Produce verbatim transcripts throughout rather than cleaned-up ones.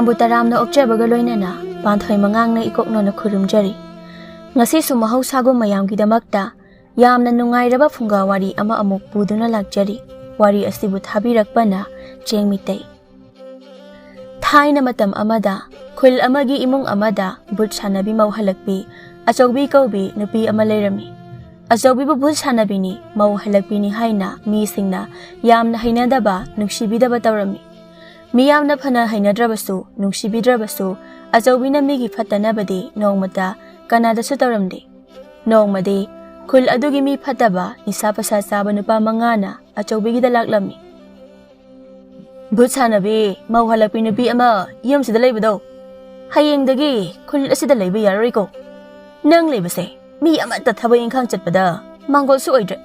ꯕꯨ ꯇꯔꯥꯝꯅ ꯑꯣꯛꯆꯕꯒ ꯂꯣꯏꯅꯅ ꯄꯥꯟꯊꯣꯏ ꯃꯉꯥꯡꯅ ꯏꯀꯣꯛꯅꯣꯅ ꯈꯨꯔꯨꯝꯖꯔꯤ꯫ ꯉꯁꯤꯁꯨ ꯃꯍꯧꯁꯥꯒꯨꯝ ꯃꯌꯥꯝꯒꯤꯗꯃꯛꯇ ꯌꯥꯝꯅ ꯅꯨꯡꯉꯥꯏꯔꯕ ꯐꯨꯡꯒꯥ ꯋꯥꯔꯤ ꯑꯃ ꯑꯃꯨꯛ ꯄꯨꯗꯨꯅ ꯂꯥꯛꯆꯔꯤ꯫ ꯋꯥꯔꯤ ꯑꯁꯤꯕꯨ ꯊꯥꯕꯤꯔꯛꯄꯅ ꯆꯦꯡꯃꯤꯇꯩ꯫ ꯊꯥꯏꯅ ꯃꯇꯝ ꯑꯃꯗ ꯈꯨꯜ ꯑꯃꯒꯤ ꯏꯃꯨꯡ ꯑꯃꯗ ꯚꯨꯠ ꯁꯥꯟꯅꯕꯤ ꯃꯧ ꯍꯜꯂꯛꯄꯤ ꯑꯆꯧꯕꯤ ꯀꯧꯕꯤ ꯅꯨꯄꯤ ꯑꯃ ꯂꯩꯔꯝꯃꯤ꯫ ꯑꯆꯧꯕꯤꯕꯨ ꯚꯨꯠ ꯁꯥꯟꯅꯕꯤꯅꯤ, ꯃꯧ ꯍꯜꯂꯛꯄꯤꯅꯤ ꯍꯥꯏꯅ ꯃꯤꯁꯤꯡꯅ ꯌꯥꯝꯅ ꯍꯩꯅꯗꯕ, ꯅꯨꯡꯁꯤꯕꯤꯗꯕ ꯇꯧꯔꯝꯃꯤ꯫ ꯃꯤꯌꯥꯝꯅ ꯐꯅ ꯍꯩꯅꯗ꯭ꯔꯕꯁꯨ, ꯅꯨꯡꯁꯤꯕꯤꯗ꯭ꯔꯕꯁꯨ, ꯑꯆꯧꯕꯤꯅ ꯃꯤꯒꯤ ꯐꯠꯇꯅꯕꯗꯤ ꯅꯣꯡꯃꯇ ꯀꯅꯥꯗꯁꯨ ꯇꯧꯔꯝꯗꯦ꯫ ꯅꯣꯡꯃꯗꯤ ꯈꯨꯜ ꯑꯗꯨꯒꯤ ꯃꯤ ꯐꯠꯇꯕ, ꯅꯤꯁꯥ ꯄꯁꯥ ꯆꯥꯕ ꯅꯨꯄꯥ ꯃꯉꯥꯅ ꯑꯆꯧꯕꯤꯒꯤꯗ ꯂꯥꯛꯂꯝꯃꯤ꯫ "ꯚꯨꯠ ꯁꯥꯟꯅꯕꯤ, ꯃꯧ ꯍꯜꯂꯛꯄꯤ ꯅꯨꯄꯤ ꯑꯃ ꯌꯨꯝꯁꯤꯗ ꯂꯩꯕꯗꯣ, ꯍꯌꯦꯡꯗꯒꯤ ꯈꯨꯜ ꯑꯁꯤꯗ ꯂꯩꯕ ꯌꯥꯔꯔꯣꯏꯀꯣ꯫ ꯅꯪ ꯂꯩꯕꯁꯦ ꯃꯤ ꯑꯃꯠꯇ ꯊꯕꯛ ꯏꯪꯈꯥꯡ ꯆꯠꯄꯗ ꯃꯥꯡꯒꯣꯜꯁꯨ ꯑꯣꯏꯗ꯭ꯔꯦ꯫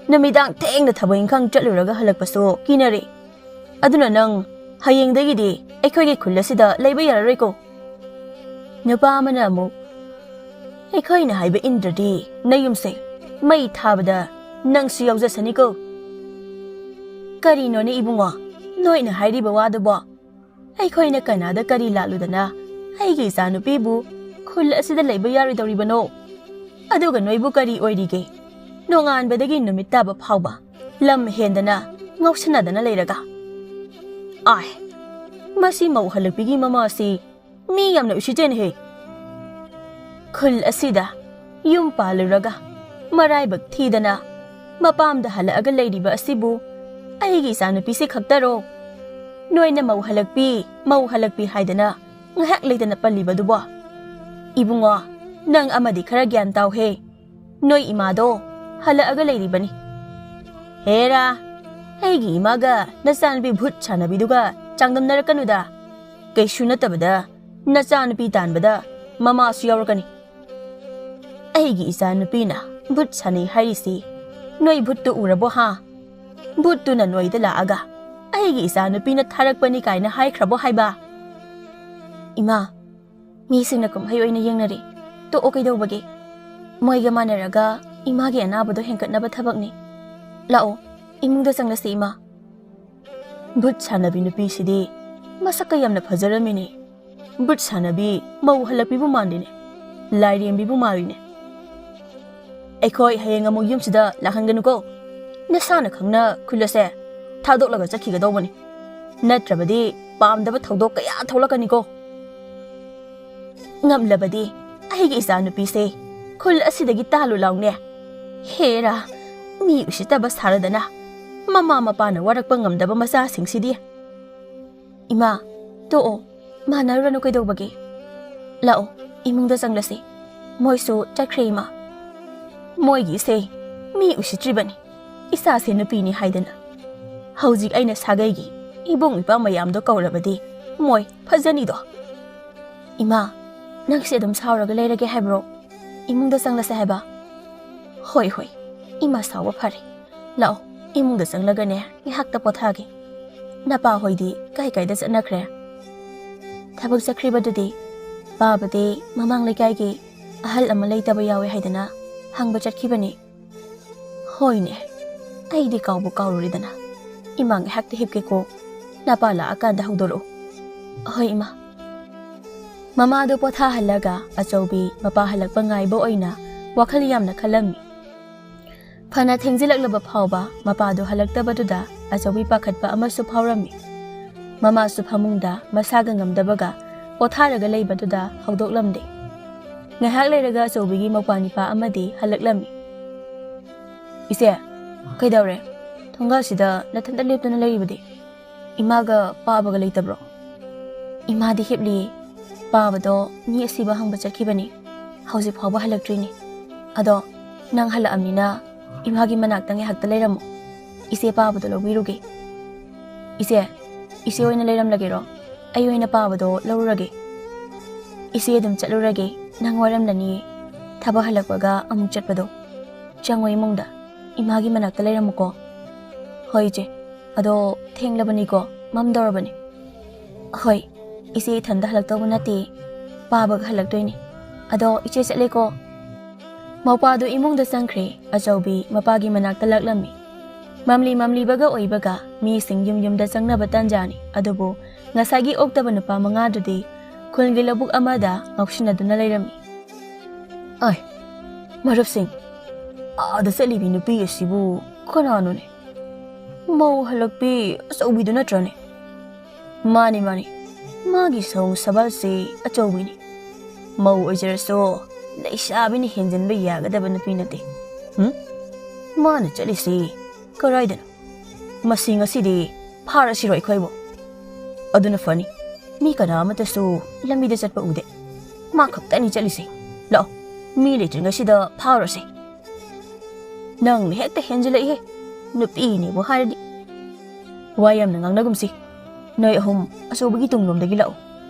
ꯅꯨꯃꯤꯗꯥꯡ ꯊꯦꯡꯅ ꯊꯕꯛ ꯏꯪꯈꯥꯡ ꯆꯠꯂꯨꯔꯒ ꯍꯜꯂꯛꯄꯁꯨ ꯀꯤꯅꯔꯦ꯫ ꯑꯗꯨꯅ ꯅꯪ ꯍꯌꯦꯡꯗꯒꯤꯗꯤ ꯑꯩꯈꯣꯏꯒꯤ ꯈꯨꯜ ꯑꯁꯤꯗ ꯂꯩꯕ ꯌꯥꯔꯔꯣꯏꯀꯣ"꯫ ꯅꯨꯄꯥ ꯑꯃꯅ ꯑꯃꯨꯛ, "ꯑꯩꯈꯣꯏꯅ ꯍꯥꯏꯕ ꯏꯟꯗ꯭ꯔꯗꯤ ꯅꯌꯨꯝꯁꯦ ꯃꯩ ꯊꯥꯕꯗ ꯅꯪꯁꯨ ꯌꯥꯎꯖꯁꯅꯤꯀꯣ"꯫ "ꯀꯔꯤꯅꯣꯅꯦ ꯏꯕꯨꯡꯉꯣ, ꯅꯣꯏꯅ ꯍꯥꯏꯔꯤꯕ ꯋꯥꯗꯨꯕꯣ? ꯑꯩꯈꯣꯏꯅ ꯀꯅꯥꯗ ꯀꯔꯤ ꯂꯥꯠꯂꯨꯗꯅ ꯑꯩꯒꯤ ꯏꯆꯥꯅꯨꯄꯤꯕꯨ ꯈꯨꯜ ꯑꯁꯤꯗ ꯂꯩꯕ ꯌꯥꯔꯣꯏꯗꯧꯔꯤꯕꯅꯣ? ꯑꯗꯨꯒ ꯅꯣꯏꯕꯨ ꯀꯔꯤ ꯑꯣꯏꯔꯤꯒꯦ? ꯅꯣꯡꯉꯥꯟꯕꯗꯒꯤ ꯅꯨꯃꯤꯠ ꯇꯥꯕ ꯐꯥꯎꯕ ꯂꯝ ꯍꯦꯟꯗꯅ ꯉꯥꯎꯁꯟꯅꯗꯅ ꯂꯩꯔꯒ꯫ ꯑꯥꯏ, ꯃꯁꯤ ꯃꯧ ꯍꯜꯂꯛꯄꯤꯒꯤ ꯃꯃꯥ ꯑꯁꯤ ꯃꯤ ꯌꯥꯝꯅ ꯎꯁꯤꯠꯇꯦꯅꯦꯍꯦ꯫ ꯈꯨꯜ ꯑꯁꯤꯗ ꯌꯨꯝ ꯄꯥꯜꯂꯨꯔꯒ ꯃꯔꯥꯏꯕꯛ ꯊꯤꯗꯅ ꯃꯄꯥꯝꯗ ꯍꯜꯂꯛꯑꯒ ꯂꯩꯔꯤꯕ ꯑꯁꯤꯕꯨ ꯑꯩꯒꯤ ꯏꯆꯥꯅꯨꯄꯤꯁꯤ ꯈꯛꯇꯔꯣ? ꯅꯣꯏꯅ ꯃꯧ ꯍꯜꯂꯛꯄꯤ, ꯃꯧ ꯍꯜꯂꯛꯄꯤ ꯍꯥꯏꯗꯅ ꯉꯥꯏꯍꯥꯛ ꯂꯩꯇꯅ ꯄꯜꯂꯤꯕꯗꯨꯕꯣ? ꯏꯕꯨꯡꯉꯣ, ꯅꯪ ꯑꯃꯗꯤ ꯈꯔ ꯒ꯭ꯌꯥꯟ ꯇꯥꯎꯍꯦ꯫ ꯅꯣꯏ ꯏꯃꯥꯗꯣ ꯍꯜꯂꯛꯑꯒ ꯂꯩꯔꯤꯕꯅꯤ"꯫ "ꯍꯦꯔꯥ, ꯑꯩꯒꯤ ꯏꯃꯥꯒ ꯅꯆꯥꯅꯨꯄꯤ ꯚꯨꯠ ꯁꯥꯟꯅꯕꯤꯗꯨꯒ ꯆꯥꯡꯗꯝꯅꯔꯛꯀꯅꯨꯗ꯫ ꯀꯩꯁꯨ ꯅꯠꯇꯕꯗ ꯅꯆꯥꯅꯨꯄꯤ ꯇꯥꯟꯕꯗ ꯃꯃꯥꯁꯨ ꯌꯥꯎꯔꯛꯀꯅꯤ꯫ ꯑꯩꯒꯤ ꯏꯆꯥꯅꯨꯄꯤꯅ ꯚꯨꯠ ꯁꯥꯟꯅꯩ ꯍꯥꯏꯔꯤꯁꯤ ꯅꯣꯏ ꯚꯨꯠꯇꯨ ꯎꯔꯕꯣ ꯍꯥ? ꯚꯨꯠꯇꯨꯅ ꯅꯣꯏꯗ ꯂꯥꯛꯑꯒ ꯑꯩꯒꯤ ꯏꯆꯥꯅꯨꯄꯤꯅ ꯊꯥꯔꯛꯄꯅꯤ ꯀꯥꯏꯅ ꯍꯥꯏꯈ꯭ꯔꯕꯣ ꯍꯥꯏꯕ?" "ꯏꯃꯥ, ꯃꯤꯁꯤꯡꯅ ꯀꯨꯝꯍꯩ ꯑꯣꯏꯅ ꯌꯦꯡꯅꯔꯤ꯫ ꯇꯣꯛꯑꯣ ꯀꯩꯗꯧꯕꯒꯦ? ꯃꯣꯏꯒ ꯃꯥꯟꯅꯔꯒ ꯏꯃꯥꯒꯤ ꯑꯅꯥꯕꯗꯣ ꯍꯦꯟꯒꯠꯅꯕ ꯊꯕꯛꯅꯤ꯫ ꯂꯥꯛꯑꯣ, ꯏꯃꯨꯡꯗ ꯆꯪꯂꯁꯤ ꯏꯃꯥ"꯫ ꯚꯨꯠ ꯁꯥꯟꯅꯕꯤ ꯅꯨꯄꯤꯁꯤꯗꯤ ꯃꯁꯛꯀ ꯌꯥꯝꯅ ꯐꯖꯔꯝꯃꯤꯅꯦ꯫ ꯕ꯭ꯔꯨꯠ ꯁꯥꯟꯅꯕꯤ ꯃꯧ ꯍꯜꯂꯛꯄꯤꯕꯨ ꯃꯥꯟꯗꯦꯅꯦ꯫ ꯂꯥꯏꯔꯦꯝꯕꯤꯕꯨ ꯃꯥꯜꯂꯤꯅꯦ꯫ ꯑꯩꯈꯣꯏ ꯍꯌꯦꯡ ꯑꯃꯨꯛ ꯌꯨꯝꯁꯤꯗ ꯂꯥꯛꯍꯟꯒꯅꯨꯀꯣ꯫ ꯅꯁꯥꯅ ꯈꯪꯅ ꯈꯨꯜ ꯑꯁꯦ ꯊꯥꯗꯣꯛꯂꯒ ꯆꯠꯈꯤꯒꯗꯧꯕꯅꯤ꯫ ꯅꯠꯇ꯭ꯔꯕꯗꯤ ꯄꯥꯝꯗꯕ ꯊꯧꯗꯣꯛ ꯀꯌꯥ ꯊꯣꯛꯂꯛꯀꯅꯤꯀꯣ꯫ ꯉꯝꯂꯕꯗꯤ ꯑꯩꯒꯤ ꯏꯆꯥꯅꯨꯄꯤꯁꯦ ꯈꯨꯜ ꯑꯁꯤꯗꯒꯤ ꯇꯥꯜꯂꯨ ꯂꯥꯎꯅꯦ꯫ ꯍꯦꯔꯥ, ꯃꯤ ꯎꯁꯤꯠꯇꯕ ꯁꯥꯔꯗꯅ ꯃꯃꯥ ꯃꯄꯥꯅ ꯋꯥꯔꯛꯄ ꯉꯝꯗꯕ ꯃꯆꯥꯁꯤꯡꯁꯤꯗꯤ꯫ ꯏꯃꯥ, ꯇꯣꯛꯑꯣ, ꯃꯥꯟꯅꯔꯨꯔꯅꯨ ꯀꯩꯗꯧꯕꯒꯦ? ꯂꯥꯛꯑꯣ, ꯏꯃꯨꯡꯗ ꯆꯪꯂꯁꯤ꯫ ꯃꯣꯏꯁꯨ ꯆꯠꯈ꯭ꯔꯦ ꯏꯃꯥ꯫ ꯃꯣꯏꯒꯤꯁꯦ ꯃꯤ ꯎꯁꯤꯠꯇ꯭ꯔꯤꯕꯅꯤ꯫ ꯏꯆꯥꯁꯦ ꯅꯨꯄꯤꯅꯤ ꯍꯥꯏꯗꯅ꯫ ꯍꯧꯖꯤꯛ ꯑꯩꯅ ꯁꯥꯒꯩꯒꯤ ꯏꯕꯨꯡ ꯏꯄꯥ ꯃꯌꯥꯝꯗꯣ ꯀꯧꯔꯕꯗꯤ ꯃꯣꯏ ꯐꯖꯅꯤꯗꯣ꯫ ꯏꯃꯥ, ꯅꯪꯁꯦ ꯑꯗꯨꯝ ꯁꯥꯎꯔꯒ ꯂꯩꯔꯒꯦ ꯍꯥꯏꯕ꯭ꯔꯣ? ꯏꯃꯨꯡꯗ ꯆꯪꯂꯁꯦ ꯍꯥꯏꯕ? ꯍꯣꯏ, ꯍꯣꯏ, ꯏꯃꯥ ꯁꯥꯎꯕ ꯐꯔꯦ꯫ ꯂꯥꯛꯑꯣ, ꯏꯃꯨꯡꯗ ꯆꯪꯂꯒꯅꯦ ꯉꯥꯏꯍꯥꯛꯇ ꯄꯣꯊꯥꯒꯦ꯫ ꯅꯄꯥ ꯍꯣꯏꯗꯤ ꯀꯥꯏ ꯀꯥꯏꯗ ꯆꯠꯅꯈ꯭ꯔꯦ? ꯊꯕꯛ ꯆꯠꯈ꯭ꯔꯤꯕꯗꯨꯗꯤ? ꯄꯥꯕꯗꯤ ꯃꯃꯥꯡ ꯂꯩꯀꯥꯏꯒꯤ ꯑꯍꯜ ꯑꯃ ꯂꯩꯇꯕ ꯌꯥꯎꯋꯦ ꯍꯥꯏꯗꯅ ꯍꯪꯕ ꯆꯠꯈꯤꯕꯅꯤ꯫ ꯍꯣꯏꯅꯦ, ꯑꯩꯗꯤ ꯀꯥꯎꯕꯨ ꯀꯥꯎꯔꯨꯔꯦꯗꯅ꯫ ꯏꯃꯥ ꯉꯥꯏꯍꯥꯛꯇ ꯍꯤꯞꯀꯦꯀꯣ, ꯅꯄꯥ ꯂꯥꯛꯑꯀꯥꯟꯗ ꯍꯧꯗꯣꯔꯛꯎ꯫ ꯍꯣꯏ ꯏꯃꯥ꯫ ꯃꯃꯥꯗꯨ ꯄꯣꯊꯥꯍꯜꯂꯒ ꯑꯆꯧꯕꯤ ꯃꯄꯥ ꯍꯜꯂꯛꯄ ꯉꯥꯏꯕ ꯑꯣꯏꯅ ꯋꯥꯈꯜ ꯌꯥꯝꯅ ꯈꯜꯂꯝꯃꯤ꯫ ꯐꯅ ꯊꯦꯡꯖꯤꯜꯂꯛꯂꯕ ꯐꯥꯎꯕ ꯃꯄꯥꯗꯨ ꯍꯜꯂꯛꯇꯕꯗꯨꯗ ꯑꯆꯧꯕꯤ ꯄꯥꯈꯠꯄ ꯑꯃꯁꯨ ꯐꯥꯎꯔꯝꯃꯤ꯫ ꯃꯃꯥꯁꯨ ꯐꯃꯨꯡꯗ ꯃꯁꯥꯒ ꯉꯝꯗꯕꯒ ꯄꯣꯊꯥꯔꯒ ꯂꯩꯕꯗꯨꯗ ꯍꯧꯗꯣꯛꯂꯝꯗꯦ꯫ ꯉꯥꯏꯍꯥꯛ ꯂꯩꯔꯒ ꯑꯆꯧꯕꯤꯒꯤ ꯃꯧꯄ꯭ꯋꯥ ꯅꯤꯄꯥ ꯑꯃꯗꯤ ꯍꯜꯂꯛꯂꯝꯃꯤ꯫ "ꯏꯆꯦ, ꯀꯩꯗꯧꯔꯦ? ꯊꯣꯡꯒꯥꯜꯁꯤꯗ ꯅꯊꯟꯇ ꯂꯦꯞꯇꯨꯅ ꯂꯩꯔꯤꯕꯗꯤ? ꯏꯃꯥꯒ ꯄꯥꯕꯒ ꯂꯩꯇꯕ꯭ꯔꯣ?" "ꯏꯃꯥꯗꯤ ꯍꯤꯞꯂꯤꯌꯦ꯫ ꯄꯥꯕꯗꯣ ꯃꯤ ꯑꯁꯤꯕ ꯍꯪꯕ ꯆꯠꯈꯤꯕꯅꯤ꯫ ꯍꯧꯖꯤꯛ ꯐꯥꯎꯕ ꯍꯜꯂꯛꯇ꯭ꯔꯤꯅꯤ꯫ ꯑꯗꯣ ꯅꯪ ꯍꯜꯂꯛꯑꯕꯅꯤꯅ ꯏꯃꯥꯒꯤ ꯃꯅꯥꯛꯇ ꯉꯥꯏꯍꯥꯛꯇ ꯂꯩꯔꯝꯃꯣ꯫ ꯏꯆꯦ ꯄꯥꯕꯗꯣ ꯂꯧꯕꯤꯔꯨꯒꯦ꯫" "ꯏꯆꯦ, ꯏꯆꯦ ꯑꯣꯏꯅ ꯂꯩꯔꯝꯂꯒꯦꯔꯣ? ꯑꯩ ꯑꯣꯏꯅ ꯄꯥꯕꯗꯣ ꯂꯧꯔꯨꯔꯒꯦ꯫" "ꯏꯆꯦ ꯑꯗꯨꯝ ꯆꯠꯂꯨꯔꯒꯦ, ꯅꯪ ꯋꯥꯔꯝꯂꯅꯤꯌꯦ꯫ ꯊꯕꯛ ꯍꯜꯂꯛꯄꯒ ꯑꯃꯨꯛ ꯆꯠꯄꯗꯣ꯫ ꯆꯪꯉꯣ ꯏꯃꯨꯡꯗ, ꯏꯃꯥꯒꯤ ꯃꯅꯥꯛꯇ ꯂꯩꯔꯝꯃꯨꯀꯣ꯫" "ꯍꯣꯏ ꯏꯆꯦ, ꯑꯗꯣ ꯊꯦꯡꯂꯕꯅꯤꯀꯣ, ꯃꯝꯗꯧꯔꯕꯅꯤ꯫" "ꯍꯣꯏ, ꯏꯆꯦ ꯏꯊꯟꯗ ꯍꯜꯂꯛꯇꯧꯕ ꯅꯠꯇꯦ, ꯄꯥꯕꯒ ꯍꯜꯂꯛꯇꯣꯏꯅꯤ꯫ ꯑꯗꯣ ꯏꯆꯦ ꯆꯠꯂꯦꯀꯣ꯫" ꯃꯧꯄꯥꯗꯨ ꯏꯃꯨꯡꯗ ꯆꯪꯈ꯭ꯔꯦ꯫ ꯑꯆꯧꯕꯤ ꯃꯄꯥꯒꯤ ꯃꯅꯥꯛꯇ ꯂꯥꯛꯂꯝꯃꯤ꯫ ꯃꯝꯂꯤ ꯃꯝꯂꯤꯕꯒ ꯑꯣꯏꯕꯒ ꯃꯤꯁꯤꯡ ꯌꯨꯝ ꯌꯨꯝꯗ ꯆꯪꯅꯕ ꯇꯥꯟꯖꯥꯅꯤ, ꯑꯗꯨꯕꯨ ꯉꯁꯥꯏꯒꯤ ꯑꯣꯛꯇꯕ ꯅꯨꯄꯥ ꯃꯉꯥꯗꯨꯗꯤ ꯈꯨꯜꯒꯤ ꯂꯧꯕꯨꯛ ꯑꯃꯗ ꯉꯥꯎꯁꯤꯟꯅꯗꯨꯅ ꯂꯩꯔꯝꯃꯤ꯫ ꯑꯥꯏ, ꯃꯔꯨꯞꯁꯤꯡ, ꯑꯥꯗ ꯆꯠꯂꯤꯕꯤ ꯅꯨꯄꯤ ꯑꯁꯤꯕꯨ ꯀꯅꯥꯅꯣꯅꯦ? ꯃꯧ ꯍꯜꯂꯛꯄꯤ ꯑꯆꯧꯕꯤꯗꯨ ꯅꯠꯇ꯭ꯔꯅꯦ? ꯃꯥꯅꯤ, ꯃꯥꯅꯤ, ꯃꯥꯒꯤ ꯁꯑꯣꯡ ꯁꯕꯥꯜꯁꯤ ꯑꯆꯧꯕꯤꯅꯤ꯫ ꯃꯧ ꯑꯣꯏꯖꯔꯁꯨ ꯂꯩꯁꯥꯕꯤꯅ ꯍꯦꯟꯖꯤꯟꯕ ꯌꯥꯒꯗꯕ ꯅꯨꯄꯤ ꯅꯠꯇꯦ꯫ ꯍꯨꯝ? ꯃꯥꯅ ꯆꯠꯂꯤꯁꯤ ꯀꯔꯥꯏꯗꯅꯣ? ꯃꯁꯤ ꯉꯁꯤꯗꯤ ꯐꯥꯔꯁꯤꯔꯣ ꯑꯩꯈꯣꯏꯕꯨ? ꯑꯗꯨꯅ ꯐꯅꯤ꯫ ꯃꯤ ꯀꯅꯥ ꯑꯃꯠꯇꯁꯨ ꯂꯝꯕꯤꯗ ꯆꯠꯄ ꯎꯗꯦ꯫ ꯃꯥ ꯈꯛꯇꯅꯤ ꯆꯠꯂꯤꯁꯦ꯫ ꯂꯥꯛꯑꯣ, ꯃꯤ ꯂꯩꯇ꯭ꯔꯤꯉꯩꯁꯤꯗ ꯐꯥꯔꯨꯔꯁꯦ꯫ ꯅꯪꯅ ꯍꯦꯛꯇ ꯍꯦꯟꯖꯤꯜꯂꯛꯏꯍꯦ, ꯅꯨꯄꯤꯅꯦꯕꯨ ꯍꯥꯏꯔꯗꯤ꯫ ꯋꯥ ꯌꯥꯝꯅ ꯉꯥꯡꯅꯒꯨꯝꯁꯤ꯫ ꯅꯣꯏ ꯑꯍꯨꯝ ꯑꯆꯧꯕꯒꯤ ꯇꯨꯡꯂꯣꯝꯗꯒꯤ ꯂꯥꯛꯎ꯫